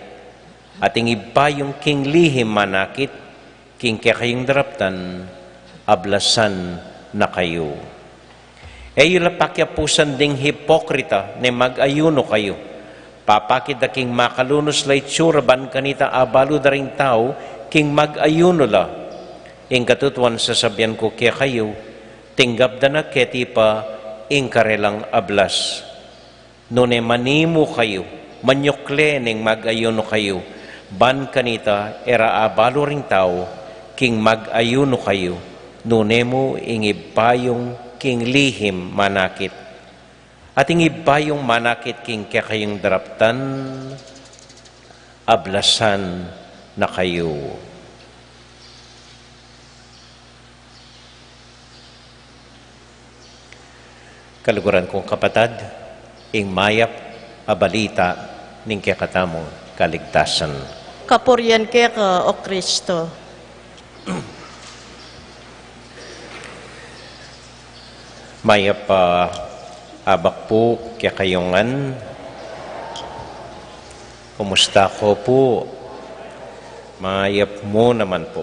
At ing Ibpa yung king lihim manakit king kekayung daraptan, ablasan na kayu. E yu la pakiapusan ding hipokrita ne mag-ayuno kayu. Papakit da king makalunus la itsura ban kanita abalu da ring tau king mag-ayuno la. Ing katutuan sasabian ku kekayu, tinggap da na keti pa ing karelang ablas. Nune manimu kayu, manyukle neng mag-ayuno kayu, ban kanita e ra abalu ring tau king mag-ayuno kayu, nune mu ing Ibpa yung king lihim manakit. At ing Ibpa yung manakit king kekayung daraptan, ablasan na kayu. Kaluguran kung kapatad, ing mayap a balita ning kekatamung kaligtasan. Kapurian keka, O Kristo. Mayap a abak pu kekayu ngan. Kumusta ko pu? Mayap mu naman pu.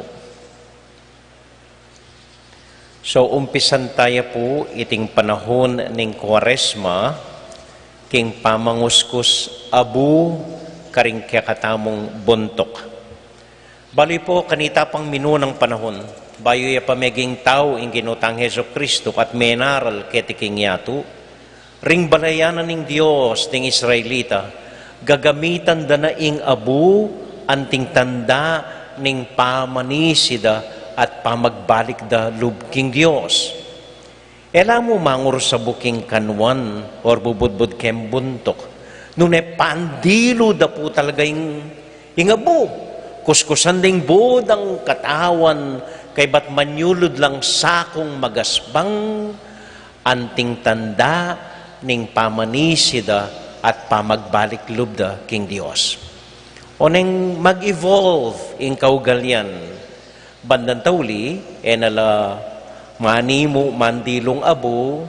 So, umpisan taya pu iting panahun ning Kuaresma, king pamanguskus abu karing kekatamung buntuk. Bali pu, kanita pang minunang panahun, bayu ya pa meging tau ing Ginu tang Jesucristo at menaral keti king yatu, ring balayan na ning Dios ding Israelita, gagamitan da na ing abu anting tanda ning pamanisi da at pamagbalik da lub king Dios. E la mu mangurus abu king kanuan or bubudbud keng buntuk. Nune pandilu da pu talaga ing, ing abu. Kuskusan ding budang katawan, kaybat manyulud lang sakung magasbang, anting tanda ning pamanisi da at pamagbalik lub da king Dios. Oneng mag-evolve ing kaugalian. Bandang tauli, e na la manimu mandilung abu,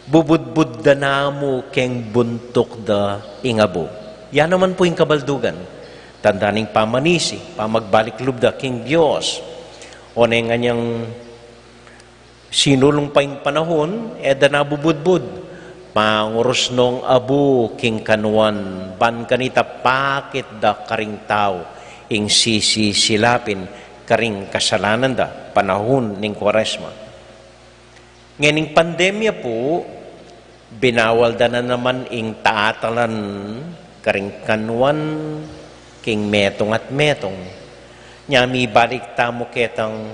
bubudbud da na mu keng buntuk da ing abu. Ya naman pu ing kabaldugan. Tanda ning pamanisi, pamagbalik lub da king Dios. Oneng anyang sinulung pa ing panahun, e da na bubudbud. Mangurus nong abu king kanuan, ban kanita pakit da karing tau ing sisisilapin karing kasalanan da, panahun ning Kuaresma. Ngening pandemya pu, binawal da na naman ing tatalan karing kanuan king metung at metung. Nya mibalik tamu ketang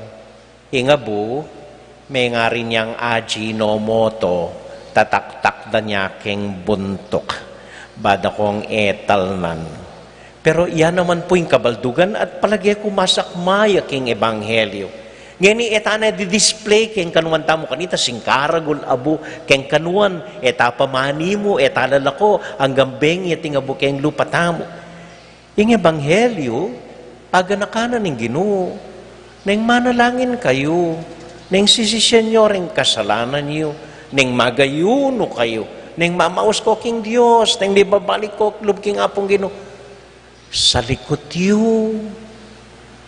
ing abu, mengarin yang Ajinomoto, tataktak da nya keng buntuk, ba da kong etalnan. Pero ya naman pu ing kabaldugan at palage ku masakmaya king ebanghelyo. Ngeni e ta na didisplay keng kanuan tamu kanita, singkaragul abu keng kanuan, e ta pamanimu, e ta lalako, anggang bengi ating abu keng lupa tamu. Ing ebanghelyu, aganaka na ning Ginu, neng manalangin kayu, neng sisisian yu ring kasalanan yu, neng magayunu kayu, neng mamaus ko king Dios, neng mibabalik ko lub king Apung Ginu. Salikut yu,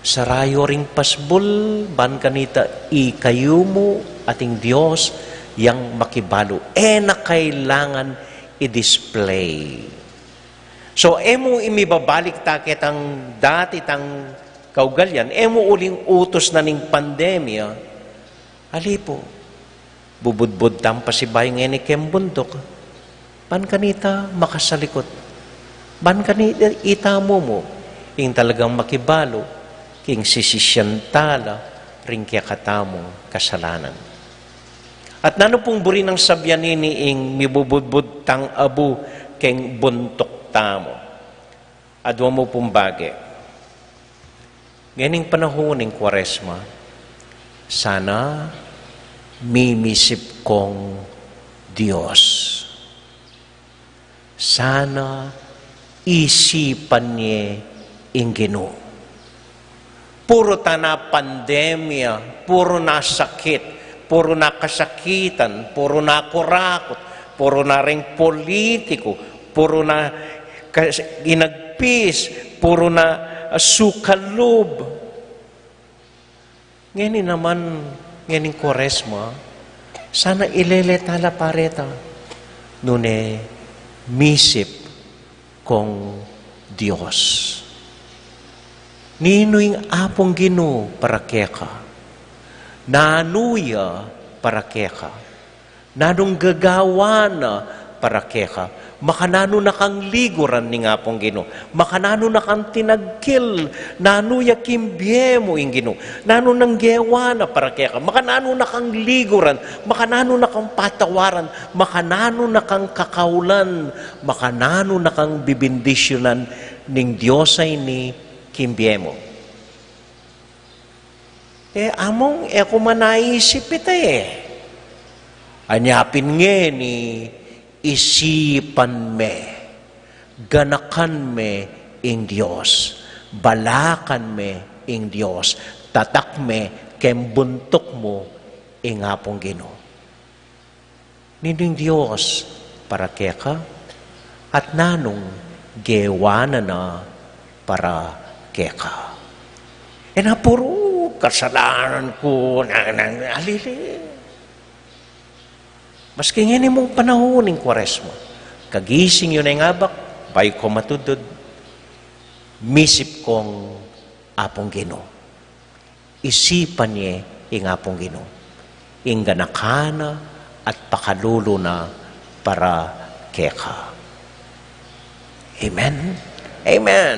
sara yu ring pasbul, ban kanita ikayu mu ating Dios yang makibalu. E na kailangan i-display. So, e mu imibabalik ta ketang dati tang kaugalian, e mu uling utus na ning pandemya, ali pu, bubudbud tang pasibayu ngeni keng buntuk, ban kanita makasalikut, ban kanita itamu mu, ing talagang makibalu, king sisisian tala, ring kekatamung kasalanan. At nanu pung buri nang sabian ini ing mibubudbud tang abu keng buntuk tamu? Adwa mu pung bage. Ngening panahun ning Kuaresma, sana mimisip kong Dios. Sana isipan ye ing Ginu. Puru ta na pandemya, puru na sakit, puru na kasakitan, puru na kurakut, puru na ring politiku, puru na kas-, inagpis, puru na, ah, sukalub. Ngeni naman, ngening Kuaresma, sana ilele tala pa reta, nune misip kong Dios. Ninu ing Apung Ginu para keka? Nanu ya para keka? Nanung gagawan na para keka? Makananu na kang liguran ning Apung Ginu? Makananu na kang tinagkil? Nanu ya king bie mu ing Ginu? Nanu nang gewa na para keka? Makananu na kang liguran? Makananu na kang patawaran? Makananu na kang kakaulan? Makananu na kang bibindisyunan ning Dios a ini king bie mu? E, Among, e ku man naisip ita e. Anya pin ngeni, isipan me, ganakan me ing Dios, balakan me ing Dios, tatak me keng buntuk mu ing Apung Ginu. Ninu ing Dios para keka, at nanung gewa na na para keka? E na puru kasalanan ku, na, na, alili. Maski ngeni mung panahun ning Kuaresma, kagising yu na ing abak, bayu ko matudtud, misip kong Apung Ginu. Isipan ye ing Apung Ginu, ing ganakan na at pakalulu na para keka. Amen. Amen.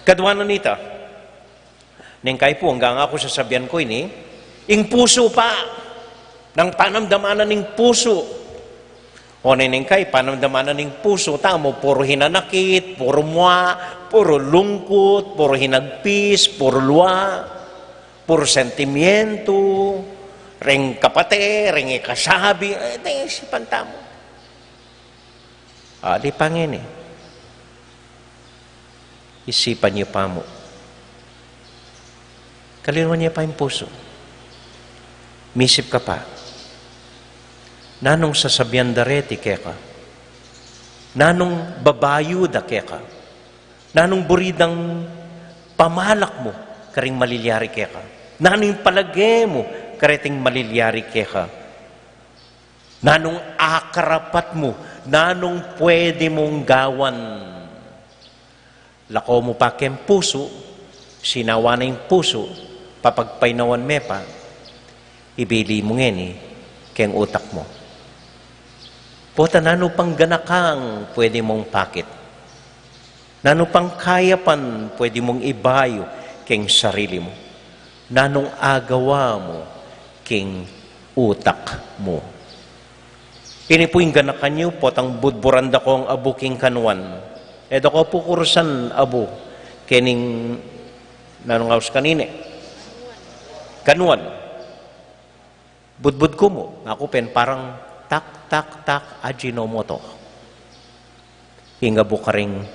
Kadwa na nita, neng kai pu, anggang aku sasabian ku ini, ing pusu pa, nang panamdaman na ning pusu. O, neng kai, panamdaman na ning pusu tamu, puru hinanakit, puru mua, puru lungkut, puru hinagpis, puru lua, puru sentimientu, reng kapate, reng ikasabi, e, te, isipan tamu. A, di pa ngeni. Isipan yu pa mu. Kalinuan ye pa ing pusu. Misip ka pa. Nanung sasabian da reti keka? Nanung babayu da keka? Nanung buri dang pamalak mu karing malilyari keka? Nanu ing palage mu kareting malilyari keka? Nanung akarapat mu? Nanung pwede mung gawan? Lako mu pa keng pusu, sinawa na ing pusu, papagpainawan me pa, ibili mu ngeni keng utak mu. Pota nanu pang ganakang pwede mung pakit? Nanu pang kayapan pwede mung ibayu keng sarili mu? Nanung agawa mu king utak mu? Ini pu ing ganakan yu, potang budburan da kong abu king kanuan. E da ko pu kurusan abu kening nanung aus kanini. Kanuan, budbud ku mu, aku pin parang tak, tak, tak, Ajinomoto. Ing abu karing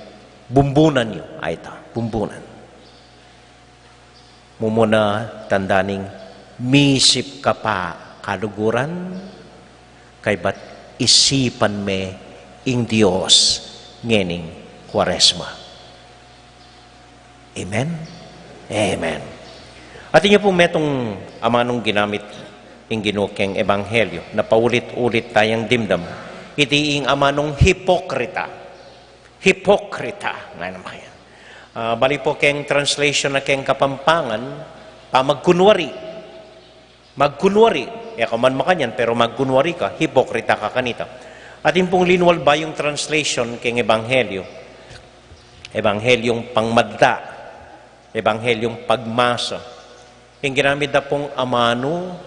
bumbunan yu, ay ta, bumbunan. Mumuna tanda ning misip ka pa kaluguran, kaybat isipan me ing Dios ngening Kuaresma. Amen? Amen. Atin yu pu metung amanung ginamit ing Ginu keng ebanghelyo, na paulit-ulit tayang dimdam. Iti ing amanung hipokrita. Hipokrita. Nga naman kaya. Ah, bali pu keng translation na keng Kapampangan, pamagkunwari. Magkunwari, e ka man makanyan, pero magkunwari ka, hipokrita ka kanita. Atin pung linwal bayung translation keng ebanghelyo, ebanghelyung pangmadla, ebanghelyung pagmasa. Ing ginamit da pung amanu,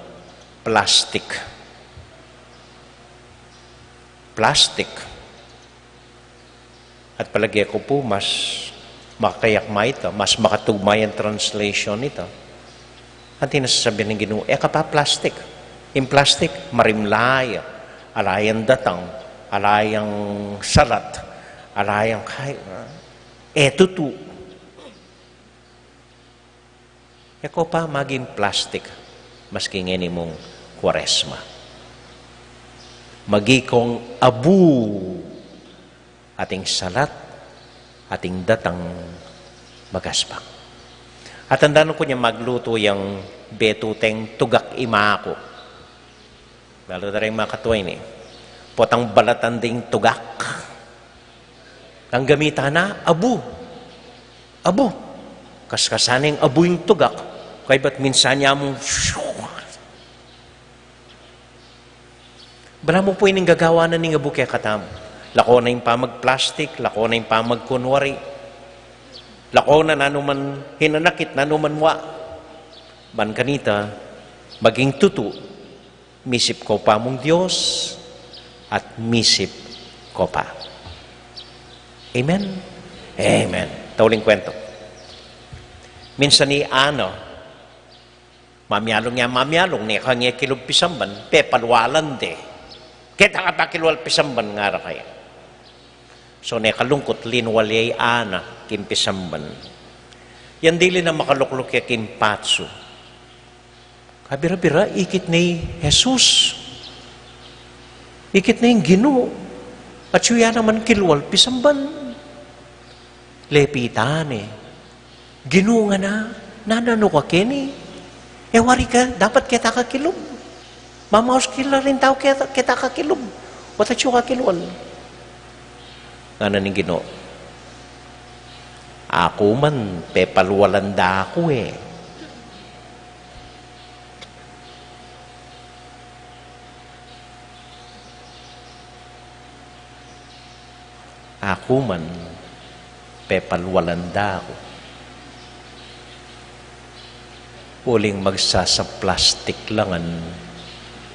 plastik. Plastik. At palage ku pu, mas makakayakma ita, mas makatugma yang translation nita. Anti na sasabian ning Ginu, e ka pa plastik. Ing plastik, marimla ya. Ala yang datang, ala yang salat, ala yang kahit, e tutu. E ko pa maging plastik, maski ngeni mung Kuaresma. Magi kong abu, ating salat, ating datang magaspang. At tandaan ku nya maglutu yang betuteng tugak imaku. Lalu da ring makatuay ni, potang balatan ding tugak. Ang gamitan na, abu. Abu. Kaskasan ning abu ing tugak. Kaybat minsan ya mung, balamu pu ining gagawan na ning abu kekatamu. Lako na ing pamagplastik, lako na ing pamagkunwari. Lako na nanu man hinanakit, nanu man wa. Ban kanita, maging tutu. Misip ko pa mung Dios, at misip ko pa. Amen? Amen. Tauling kwento. Minsan i Ana, mamialung ya mamialung, ne ka nge kilub pisamban, pepalwalan de. Keta ka pa kilwal pisamban, ngara kaya. So, ne kalungkut, linwal ya i Ana king pisamban. Yang dili na makalukluk ya king patsu. Kabira-bira, ikit ne i Jesus. Ikit ne ing Ginu. At siya naman kilwal pisamban. Lepitan ne. Ginu, ngana, nananu ka keni? E wari ka, dapat keta ka kilub. Mamaus kila ring tau keta, keta ka kilub. Wa ta atyu ka kilwal. Ngana ning Ginu, aku man, pepalwalan da ku e. Aku man, pepalwalan da ku. Uling magsasaplastik la ngan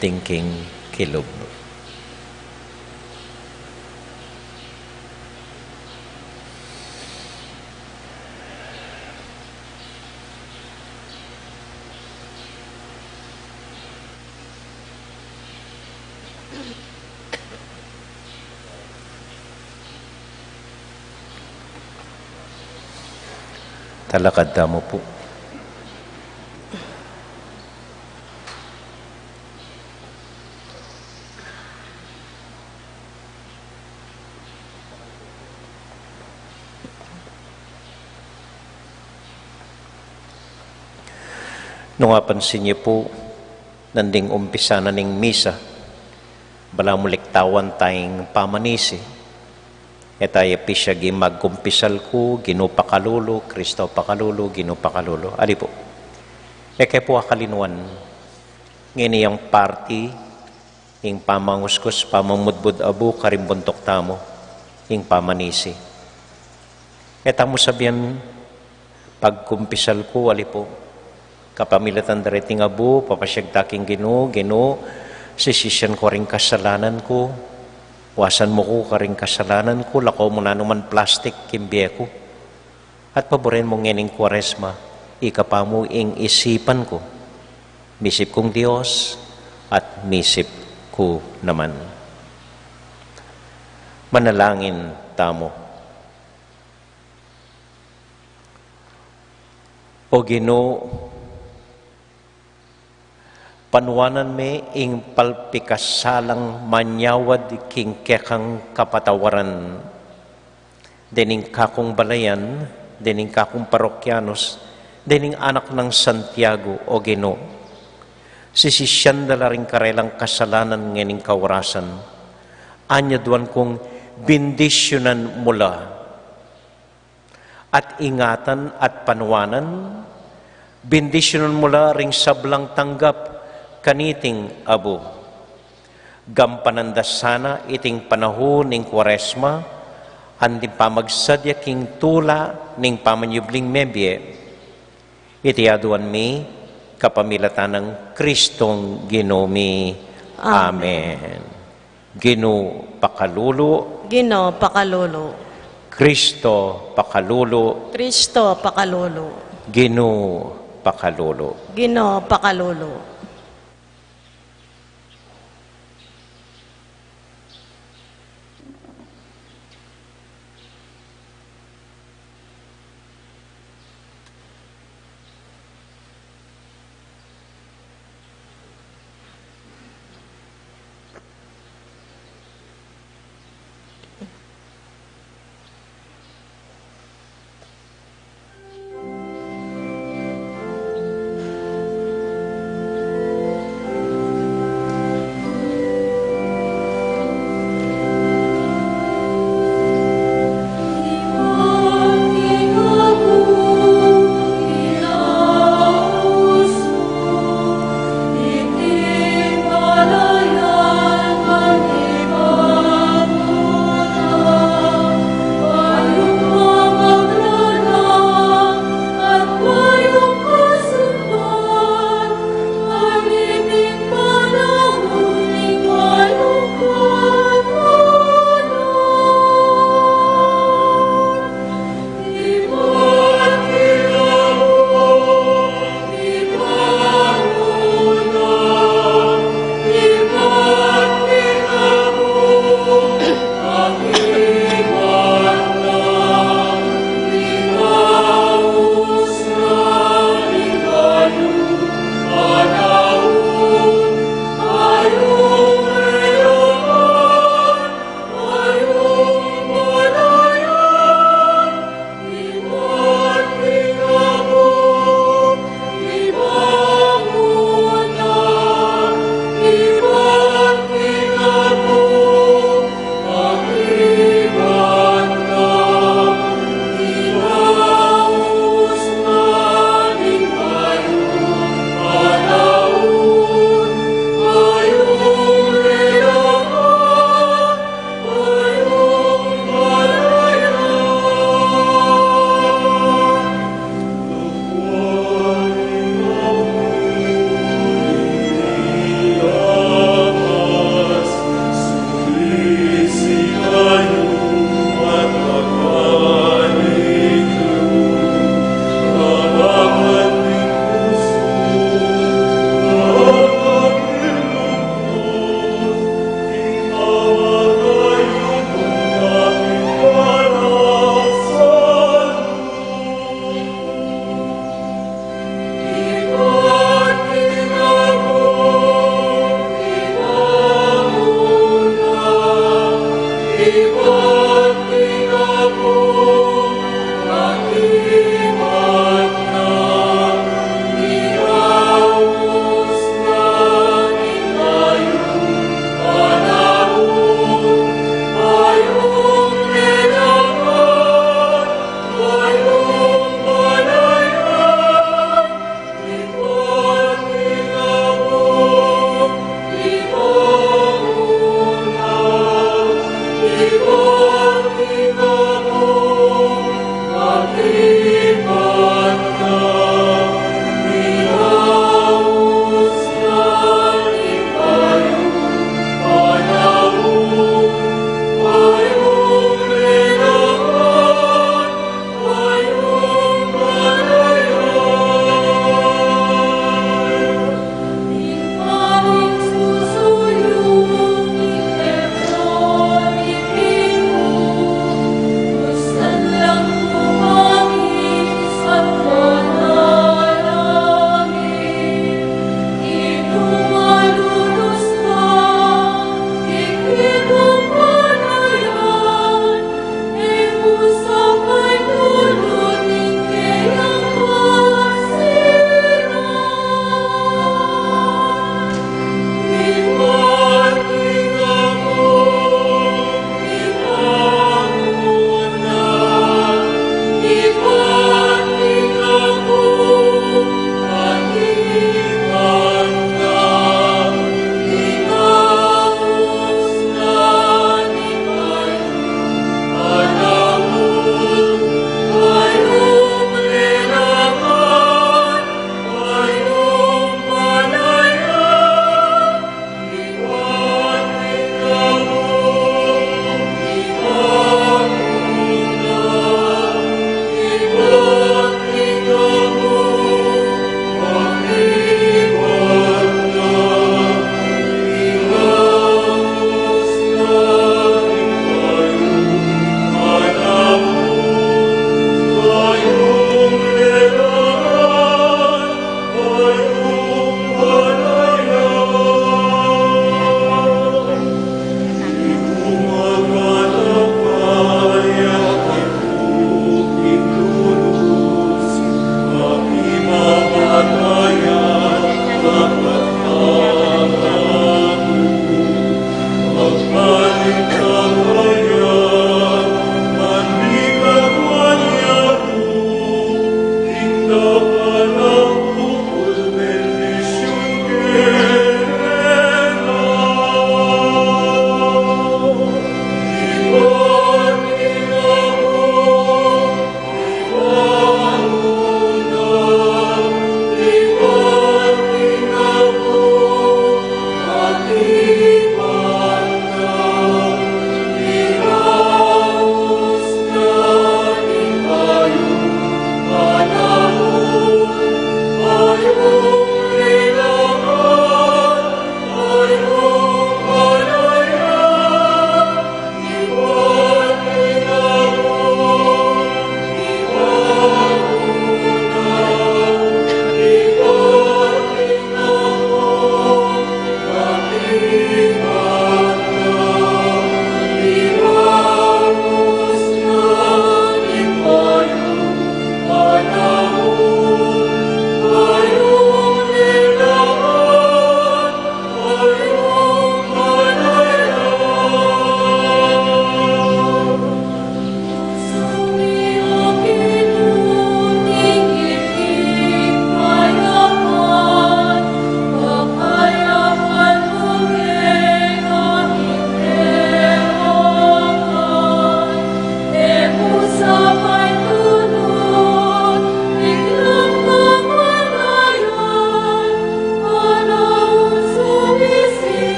ding king kilub. Talakad tamu pu. Nung apansin ye pu, nanding umpisa na ning misa, balamu liktawan tayang pamanisi. E taya pisyag ing magkumpisal ku, Ginu pakalulu, Kristo pakalulu, Ginu pakalulu. Ali pu. E ke pu akalinwan. Ngeni yang parti, ing pamanguskus, pamamudbud abu, karing buntuk tamu, ing pamanisi. E tamu sabian, pagkumpisal ku, ali pu. Kapamilatan da reting abu, papasyag ta king Ginu, Ginu, sisisian ku ring kasalanan ku, wasan mu ku karing kasalanan ku, lako mu nanu man plastik king bie ku. At paburen mu ngening Kuaresma, ika pa mu ing isipan ku. Misip kung Dios at misip ku naman. Manalangin tamu. O Ginu, panuanan me ing palpikasalang manyawad king kekang kapatawaran. Dening kakung balayan, dening kakung parokyanus, dening anak nang Santiago, O Ginu. Sisisian da la ring karelang kasalanan ngening kaorasan. Anyaduan kung bindisyunan mu la at ingatan at panuanan, bindisyunan mu la ring sablang tanggap kaniting abu. Gampanan da sana iting panaun ning Kuaresma, anting pamagsadya king tula ning pamanyubling mebie. Iti aduan mi kapamilatan nang Kristong Ginu mi. Amen. Amen. Ginu pakalulu. Ginu pakalulu. Kristo pakalulu. Kristo pakalulu. Ginu pakalulu. Ginu pakalulu.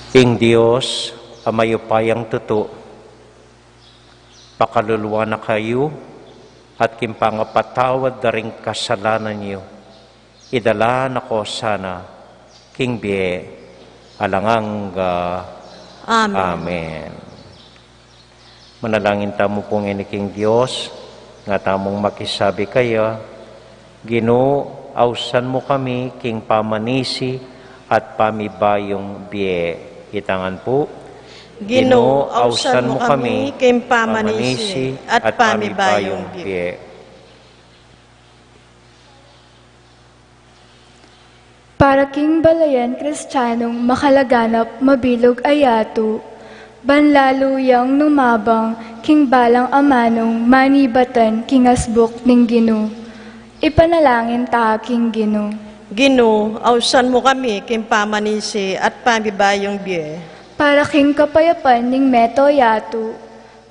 Ing Dios a mayupayang tutu, pakaluluan na kayu, at king pangapatawad da ring kasalanan yu, idala na ko sana king bie alang angga. Amen. Amen. Manalangin tamu pu ngeni king Dios, nga tamung makisabi kaya, Ginu, ausan mu kami king pamanisi at pamibayung bie. Itangan pu. Ginu, ausan mu kami king pamanisi at pamibayung bie. Para king balayan Kristianung makalaganap mabilug a yatu, ban lalu yang numabang king balang amanung manibatan king asbuk ning Ginu. Ipanalangin ta king Ginu. Ginu, ausan mu kami king pamanisi at pamibayung bie. Para king kapayapan ning meto yatu,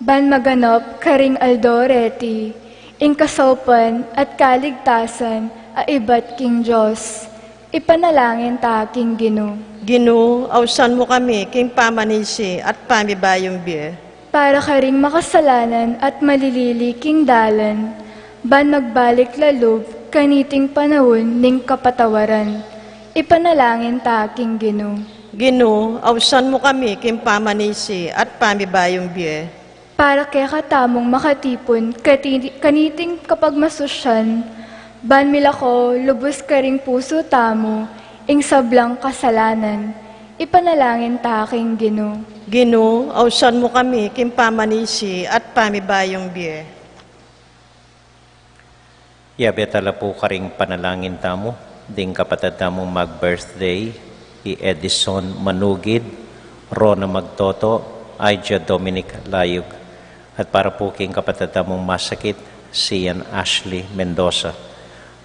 ban maganap karing aldo reti, ing kasaupan at kaligtasan a ibat king Dios. Ipanalangin ta king Ginu. Ginu, ausan mu kami king pamanisi at pamibayung bie. Para karing makasalanan at malilili king dalan, ban magbalik lalub kaniting panaun ning kapatawaran. Ipanalangin ta king Ginu. Ginu, ausan mu kami king pamanisi at pamibayung bie. Para kekatamung makatipun kati-, kaniting kapagmasusyan, ban milako lubus karing pusu tamu ing sablang kasalanan. Ipanalangin ta king Ginu. Ginu, ausan mu kami king pamanisi at pamibayung bie. Yabe tala pu karing panalangin tamu ding kapatad tamung mag-birthday, i Edison Manugid, Rona Magtoto, Aija Dominic Layug, at para pu king kapatad tamung masakit, si Ian Ashley Mendoza.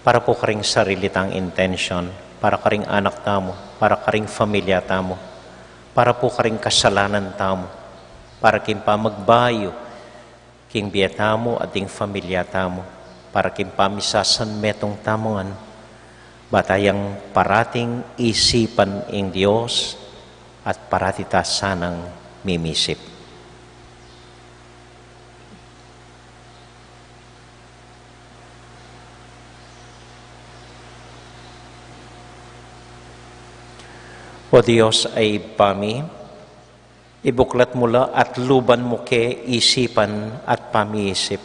Para pu karing sarili tang intention, para karing anak tamu, para karing familia tamu, para pu karing kasalanan tamu, para king pamagbayu king bie tamu at ding familia tamu, para king pamisasanmetung tamu ngan, ba tayang parating isipan ing Dios at parati ta sanang mimisip. O Dios a Ibpa mi, ibuklat mu la at luban mu ke isipan at pamiisip.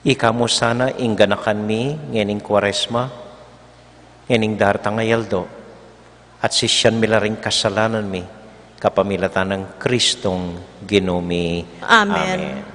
Ika mu sana ing ganakan mi ngening Kuaresma, ngening dartang a aldo, at sisian mi la ring kasalanan mi, kapamilatan nang Kristong Ginu mi. Amen. Amen.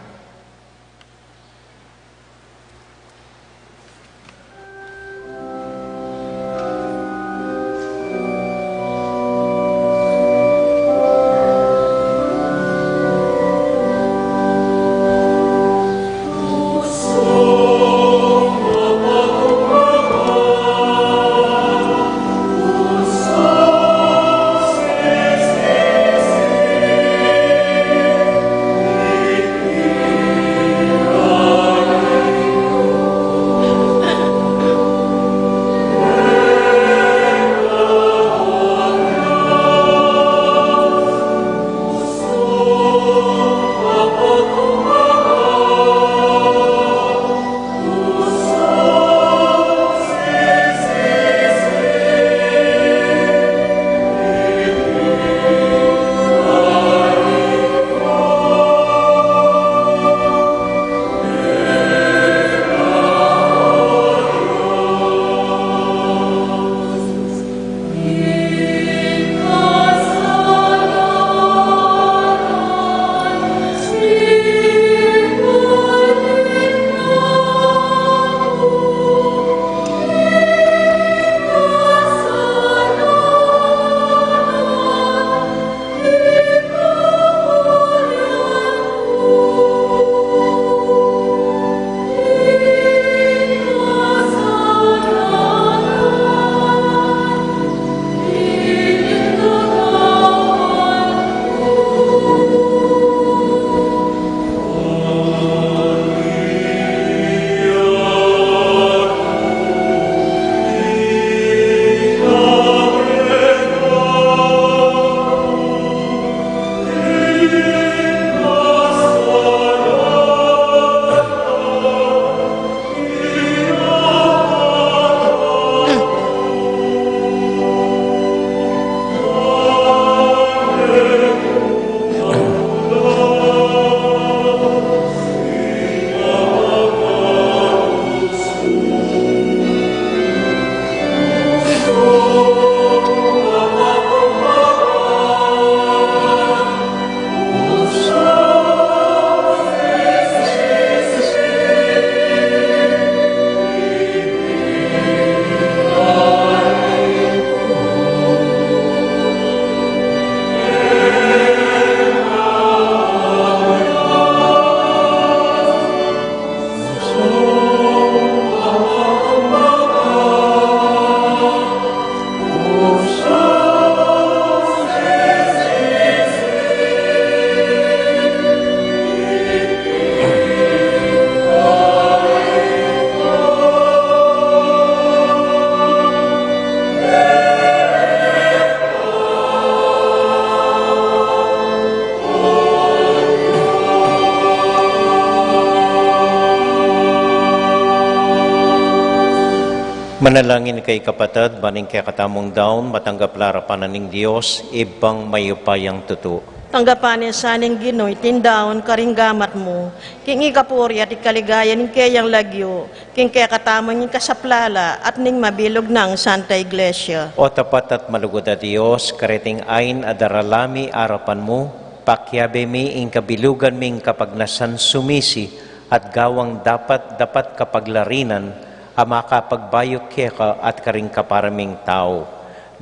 Manalangin kayu kapatad, ban ing kekatamung daun matanggap la arapan na ning Dios, Ibpang mayupayang tutu. Tanggapan na sa ning Ginu iting daun karing gamat mu, king ikapuri at ikaligaya ning keyang lagyu, king kekatamung ing kasaplala at ning mabilug nang Santa Iglesia. O tapat at malugud a Dios, kareting ain a darala mi arapan mu, pakiabe mi ing kabilugan ming kapagnasan sumisi at gawang dapat-dapat kapaglarinan a makapagbayu keka at karing kapara ming tau.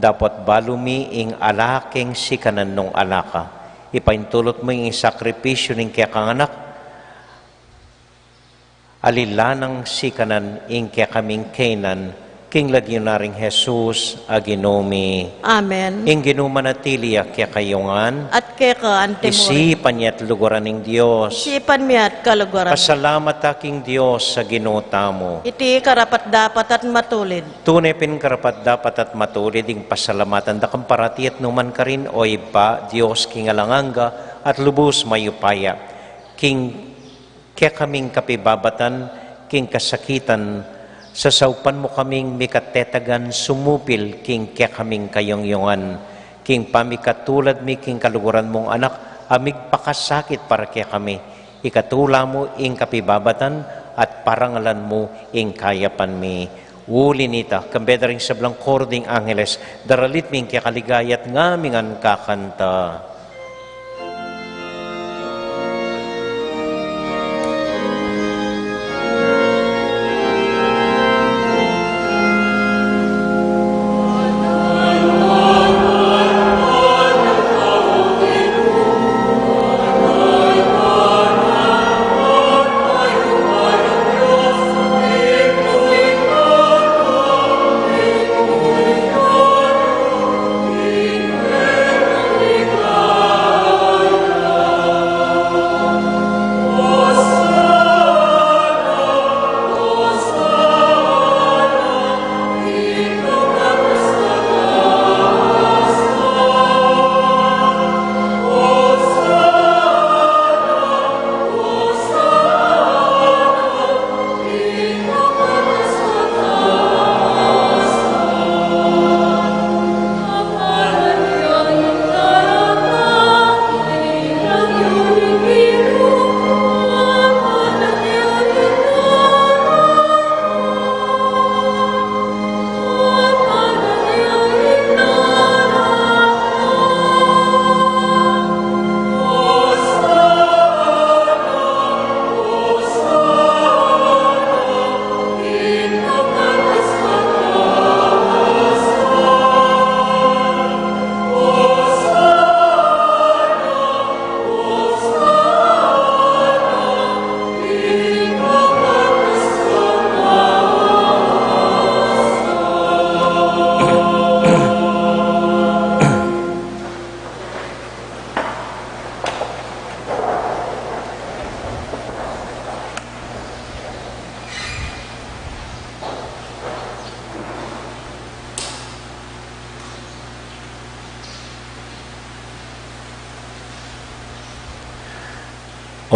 Dapot balu mi ing ala keng sikanan nung ala ka. Ipaintulut mu ing sakripisyu ning kekang Anak, aliwa nang sikanan ing kekaming kainan, king lagyu na ring Jesus a Ginu mi. Amen. Ing Ginu manatili ya kekayu ngan. At keka antimurin. Isipan ya at luguran ing Dios. Isipan mi at kaluguran. Pasalamat ta king Dios a Ginu tamu. Iti karapat-dapat at matulid. Tune pin karapat-dapat at matulid ing pasalamatan da kang parati at nukarin man, O Ibpa, Dios king alang angga at lubus mayupaya. King kekaming kapibabatan king kasakitan, sasaupan mu kaming mikatetagan sumupil king kekaming kayungyungan, king pamikatulad mi king kaluguran mung Anak a migpakasakit para kekami. Ikatula mu ing kapibabatan at parangalan mu ing kayapan mi. Uli nita, kambe da ring sablang koro ding angeles, daralit mi ing kekaligaya at ngaming ngan kakanta.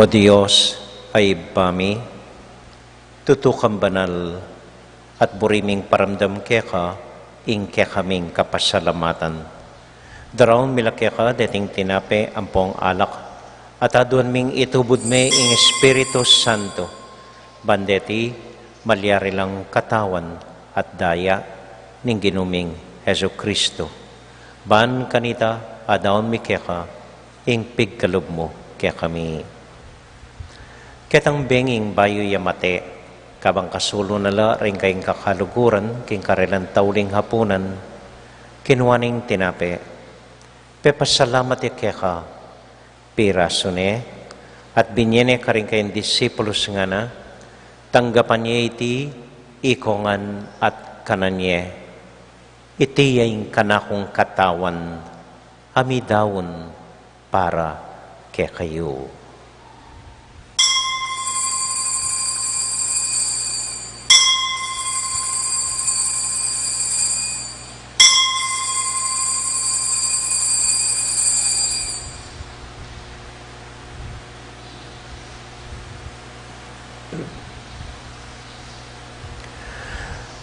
O Dios a Ibpa mi, tutu kang banal, at buri ming paramdam keka ing kekaming kapasalamatan. Daraun mi la keka deting tinape ampong alak, at aduan ming itubud me ing Espiritu Santo, ban deti malyari lang katawan at daya ning Ginu ming Jesucristo. Ban kanita adaun mi keka ing pigkalub mu kekami. Ketang benging bayu ya mate, kabang kasulu na la ring kayang kakaluguran king karelang tauling hapunan, kinua ne ing tinape, pepasalamat ya keka, pirasu ne, at binye ne karing kayang disipulus, ngana, tanggapan ye iti ikongan at kanan ye. Iti ya ing kanakung katawan a midaun para kekayu.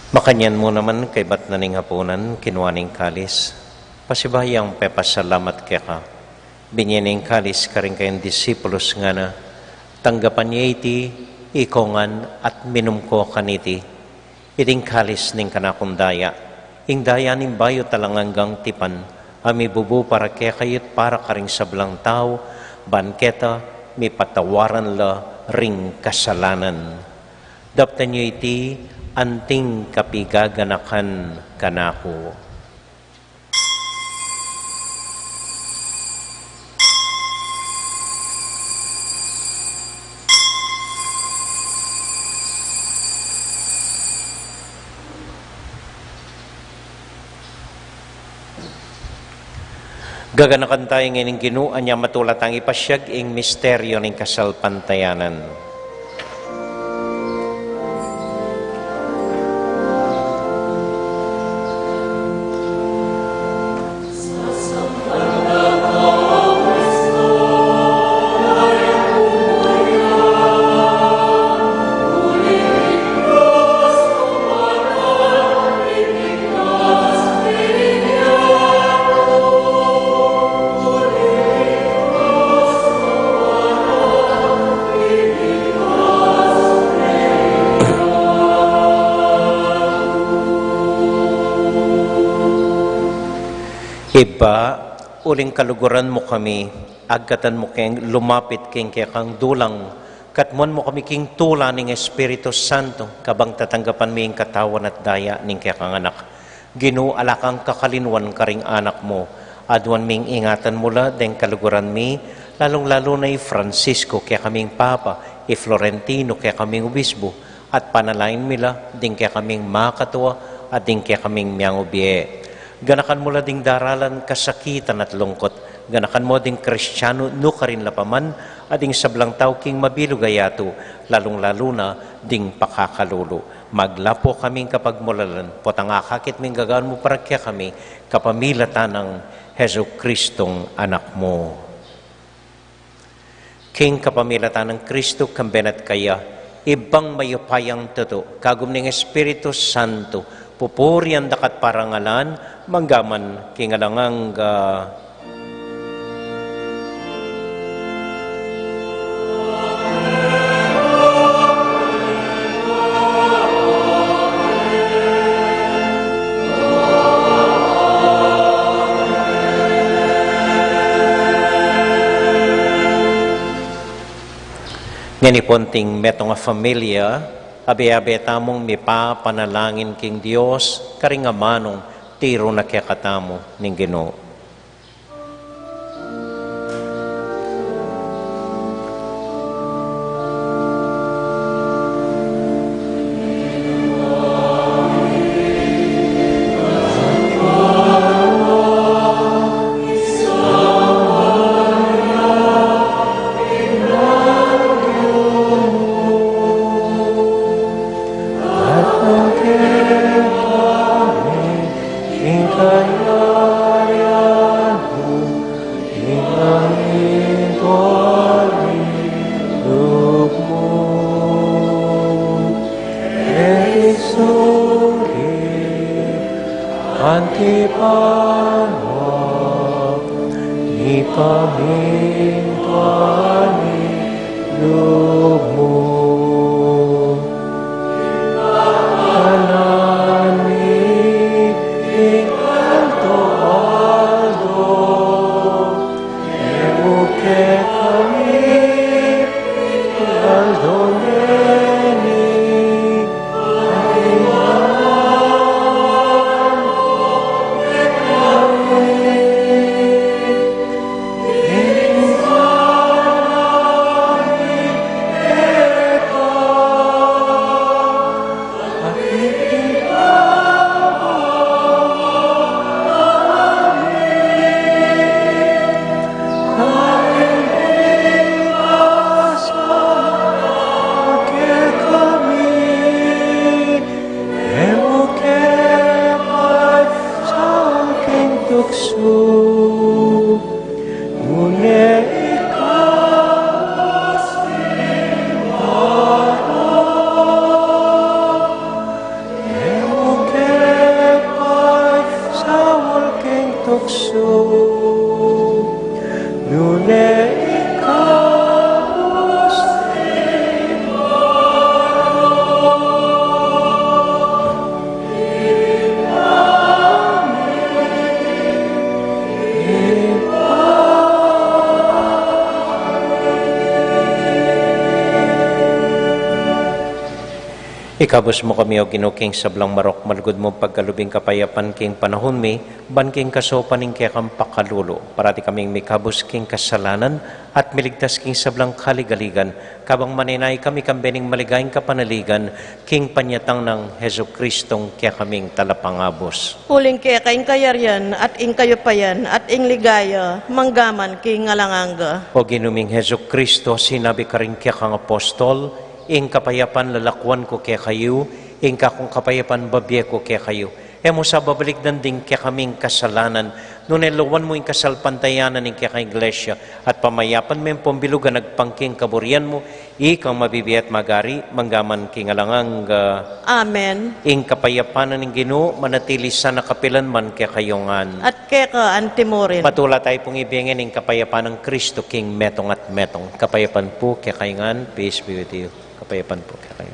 Makanyan mu naman kaybat na ning apunan, kinua ne ing kalis, pasibayu yang pepasalamat keka, binye ne ing kalis karing kayang disipulus, ngana: Tanggapan ye iti, iko ngan, at minum ko kaniti. Iti ing kalis ning kanakung daya, ing daya ning bayu at alang anggang tipan, a mibubu para kekayu at para karing sablang tau, ban keta mipatawaran la ring kasalanan. Daptan yu iti anting kapigaganakan kanaku. Gaganakan taya ngeni ing Ginu, anya matula tang ipasiag ing misteryu ning kasalpantayanan. Ibpa, uling kaluguran mu kami, agkatan mu keng lumapit king kekang dulang, katmuan mu kami king tula ning Espiritu Santo, kabang tatanggapan mi ing katawan at daya ning kekang Anak. Ginu, ala kang kakalinuan karing anak mu, aduan ming ingatan mu la deng kaluguran mi, lalung-lalu na i Francisco, kekaming Papa, i Florentino, kekaming Obisbu, at panalangin mi la ding kekaming makatua, at ding kekaming miangubie. Ganakan mu la ding daralan, kasakitan at lungkut. Ganakan mu ding Kristianu nukarin la pa man, at ding sablang tau king mabilug a yatu, lalung-lalu na ding pakakalulu. Maglapu kaming kapagmulalan, potang akakit ming gagawan mu para kekami, kapamilatan nang Jesucristong Anak mu. King kapamilatan nang Kristo, kambe na at kaya, Ibpang mayupayang tutu, kagum ning Espiritu Santo, pupurian da ka at parangalan, mangga man king alang angga. Ngeni pu anting metung a familia, abe-abe tamung mipapanalangin king Dios, karing amanung tiru na kekatamu ning Ginu. Ing kayarian mu, ing langit o lub mu. Iti sungkit anti panwa, ipamintuan i lub mu. Kanan mi king aldo-aldo, ibie mu kekami king aldo ngeni, at ibanan mu kekami ing sala mi Ikabus mu kami, O Ginu, king sablang marok, malugud mung pagkalub ing kapayapan king panaun mi, ban king kasaupan ning kekang pakalulu, parati kaming mikabus king kasalanan, at miligtas king sablang kaligaligan, kabang manenaya kami kambe ning maligayang kapanaligan, king panyatang nang Jesucristong kekaming Talapangabus. Uling keka ing kayarian, at ing kayupayan, at ing ligaya, mangga man king alang angga. O Ginu ming Jesucristo, sinabi karing kekang apostol, ing kapayapan lalakwan ku kekayu, ing kakung kapayapan bibie ku kekayu. E mu sa babalikdan ding kekaming kasalanan, nune lawan mu ing kasalpantayanan ning kekang Iglesia, at pamayapan me ampong bilugan agpang king kaburian mu, ikang mabibie at magari, mangga man king alang angga. Amen. Ing kapayapan ning Ginu, manatili sana kapilan man kekayu ngan. At keka antimurin. Patula tayu pung ibie ngan ing kapayapan nang Kristo king metung at metung. Kapayapan pu kekayu ngan, peace be with you. Kapayapan pu kekayu.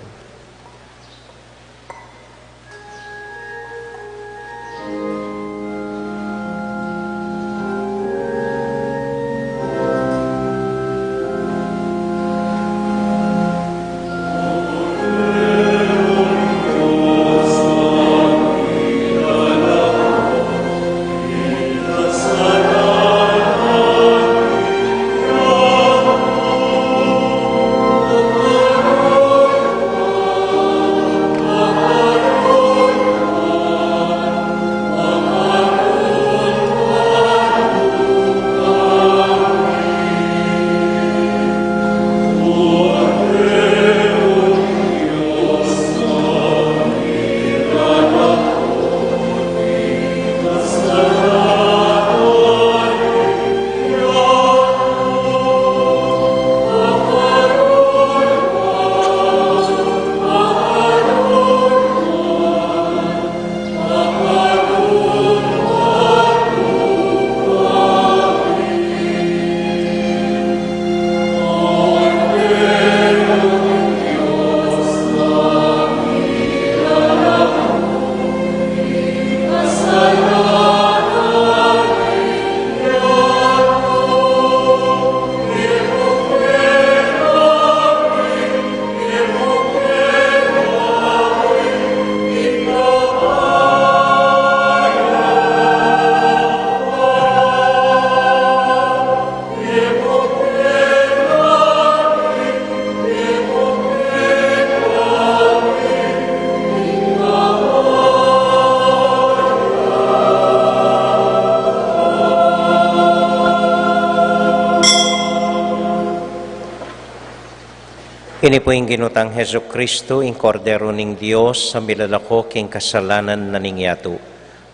Ini pu ing Ginu tang Jesucristo, ing Kordero ning Dios, a milalako king kasalanan na ning yatu.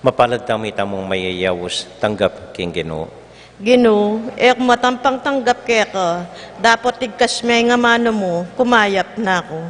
Mapalad tamu itamung mayayaus, tanggap king Ginu. Ginu, e ku matampang tanggap keka, dapot igkas me ing amanu mu, kumayap na ku.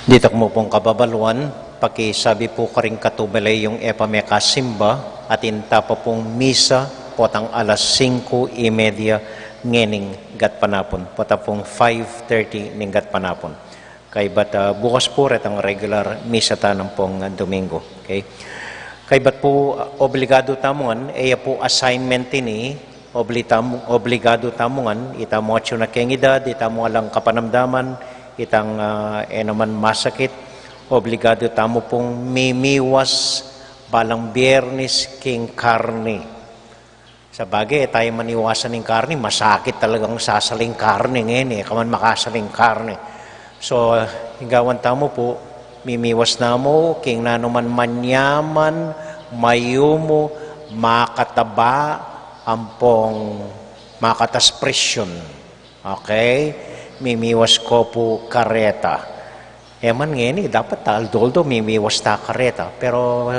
Ditak mu pung kababaluan, pakisabi pu karing katume la yung e pa mekasimba, atin ta pa pung misa, potang alas singko y media ngening gatpanapun, pota pung five thirty ning gatpanapun. Kaybat, ah, bukas pu retang regular misa ta nang pung Domingo. Okay? Kaybat pu, ah, obligadu tamu ngan, e ya pu assignment ini, Obli tamu, obligadu tamu ngan, itamu atyu na keng edad, itamu alang kapanamdaman, itang, ah, e naman masakit, obligadu tamu pung mimiwas balang Biyernes king karni. Sabagay, e tayu maniwasan ning karni, masakit talagang sasaling karni ngeni, e ka man makasaling karni. So, ing gawan tamu pu, mimiwas namu king nanuman manyaman, mayumu, makataba, ampong makatas presyon. Okay? Mimiwas ko pu kareta. E man ngeni, dapat aldo-aldo mimiwas ta kareta. Pero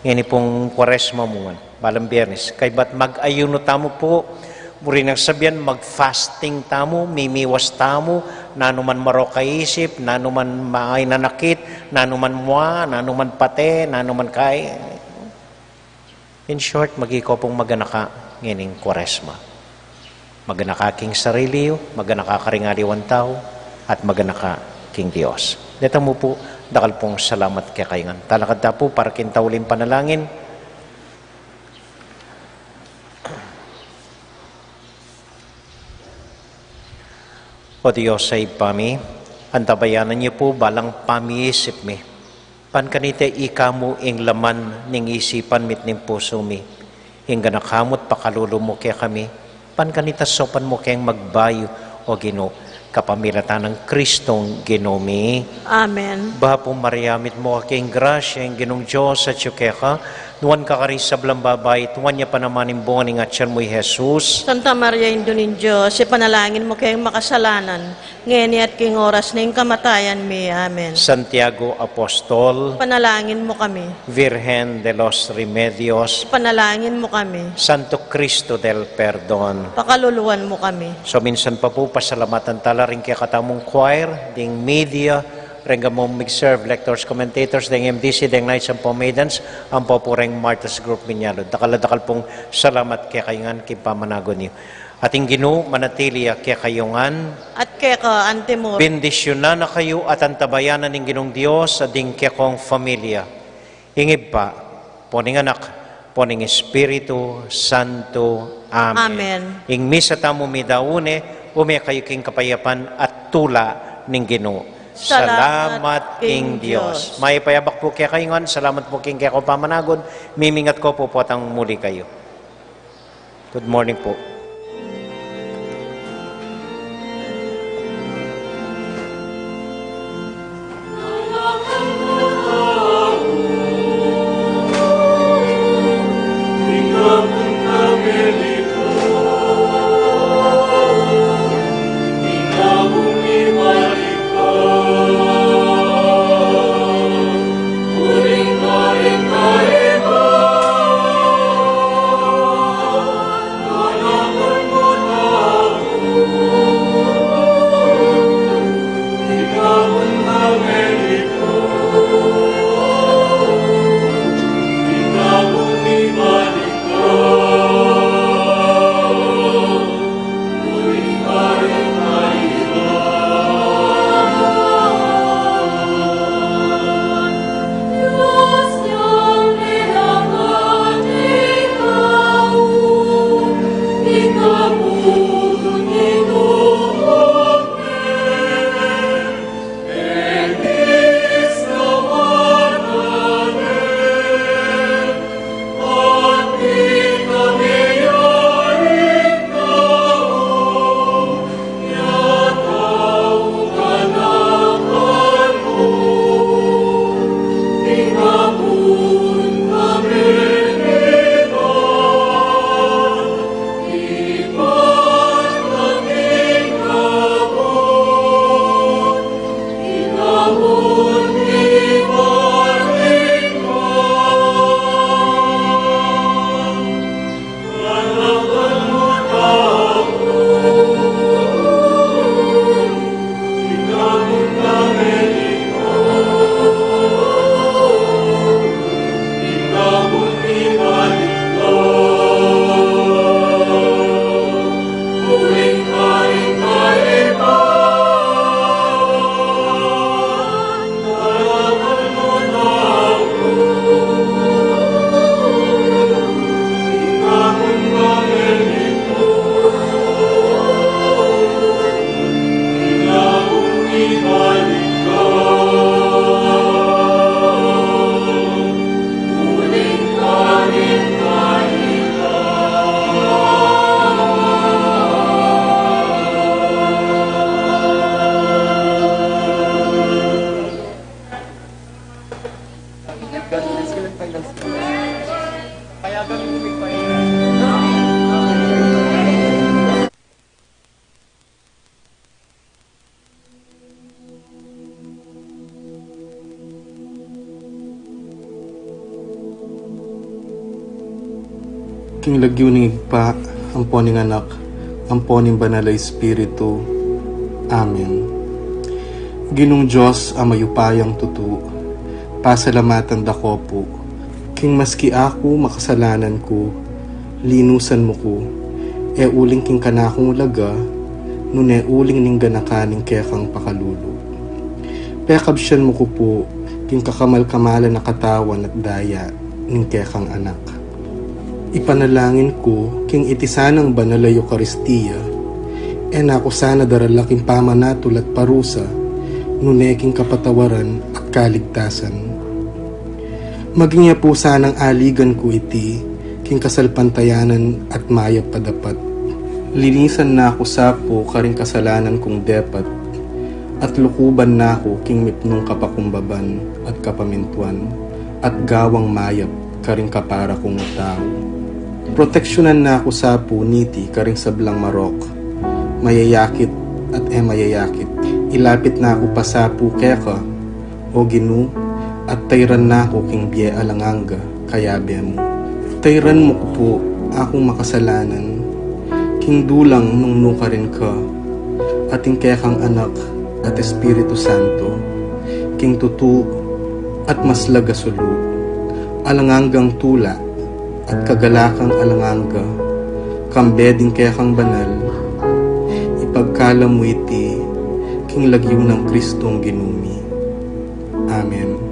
ngeni pung Kwaresma mu ngan, balang Biyernes. Kaybat mag-ayuno tamu pu, buri nang sabian, mag-fasting tamu, mimiwas tamu, nanuman marok a isip, nanuman mainanakit, nanuman mua, nanuman pate, nanuman kai. In short, maging ko pung maganaka ngening Kwaresma. Maganaka king sarili yu, maganaka karing aliwang tau, at maganaka king Dios. Deta mu pu, dakal pung salamat kekayu ngan. Talakad ta pu para king tauling panalangin. O Dios a Ibpa mi, antabayanan yu pu balang pamiisip mi. Ban kanita ika mu ing laman ning isipan mi't ning pusu mi. Ing ganaka mu't pakalulu mu kekami. Ban kanita saupan mu keng magbayu, O Ginu, kapamilatan nang Kristong Ginu mi. Amen. Bapu Maria, mitmu ka king grasya, ing Ginung Dios atyu keka, nuan ka karing sablang babai, at nuan ya pa naman ing bunga ning atian mu, i Jesus. Santa Maria, Indu ning Dios, ipanalangin mu keng makasalanan, ngeni at king oras ning kamatayan mi. Amen. Santiago Apostol, panalangin mu kami. Virgen de los Remedios, ipanalangin mu kami. Santo Cristo del Perdon, pakaluluan mu kami. So minsan pa pu, pasalamatan tala ring kekatamung choir, ding media, reng among mig-serve, lectors, commentators, deng M D C, deng Knights ampo Maidens, ampo pu reng Martyrs Group Minyalud. Dakal a dakal pung salamat kekayu ngan king pamanagun yu. At ing Ginu manatili ya kekayu ngan. At keka anti mu rin. Bendisyunan na kayu at antabayanan ning Ginung Dios a ding kekong familia. Ing Ibpa, ampo ning Anak, ampo ning Espiritu Santo. Amen. Amen. Ing misa tamu midaun ne, ume kayu king kapayapan at tula ning Ginu. Salamat king Dios. Mayap a yabak pu kekayu ngan, salamat pu king kekong pamanagun, mimingat ko pu potang muli kayu. Good morning po. King lagyu ning Ibpa, ampo ning Anak, ampo ning Banal a Espiritu. Amen. Ginung Dios a mayupayang tutu, pasalamatan da ka pu, king maski aku makasalanan ku, linusan mu ku, e uling king kanakung laga, nune uling ning ganakan ning kekang pakalulu. Pekabsian mu ku pu, king kakamal-kamalan a katawan at daya ning kekang Anak. Ipanalangin ku, king iti sanang banal a Eukaristia, e na ku sana darala king pamanatul at parusa, nune king kapatawaran at kaligtasan. Maging ya pu sanang aligan ku iti, king kasalpantayanan at mayap a dapat. Linisan na ku sa pu karing kasalanan kung depat, at lukuban na ku king mipnung kapakumbaban at kapamintuan, at gawang mayap karing kapara kung tau. Proteksyunan na ku sa pu niti karing sablang marok, mayayakit at e mayayakit. Ilapit na ku pa sa pu keka, O Ginu, at tayran na ku king bie alang angga, kayabe mu. Tayran mu ku pu akung makasalanan, king dulang nung nukarin ka, at ing kekang Anak at Espiritu Santo, king tutu at maslag a sulu, alang anggang tula at kagalakang alang angga, kambe ding kekang banal, ipagkalub mu iti, king lagyu nang Kristong Ginu mi. Amen.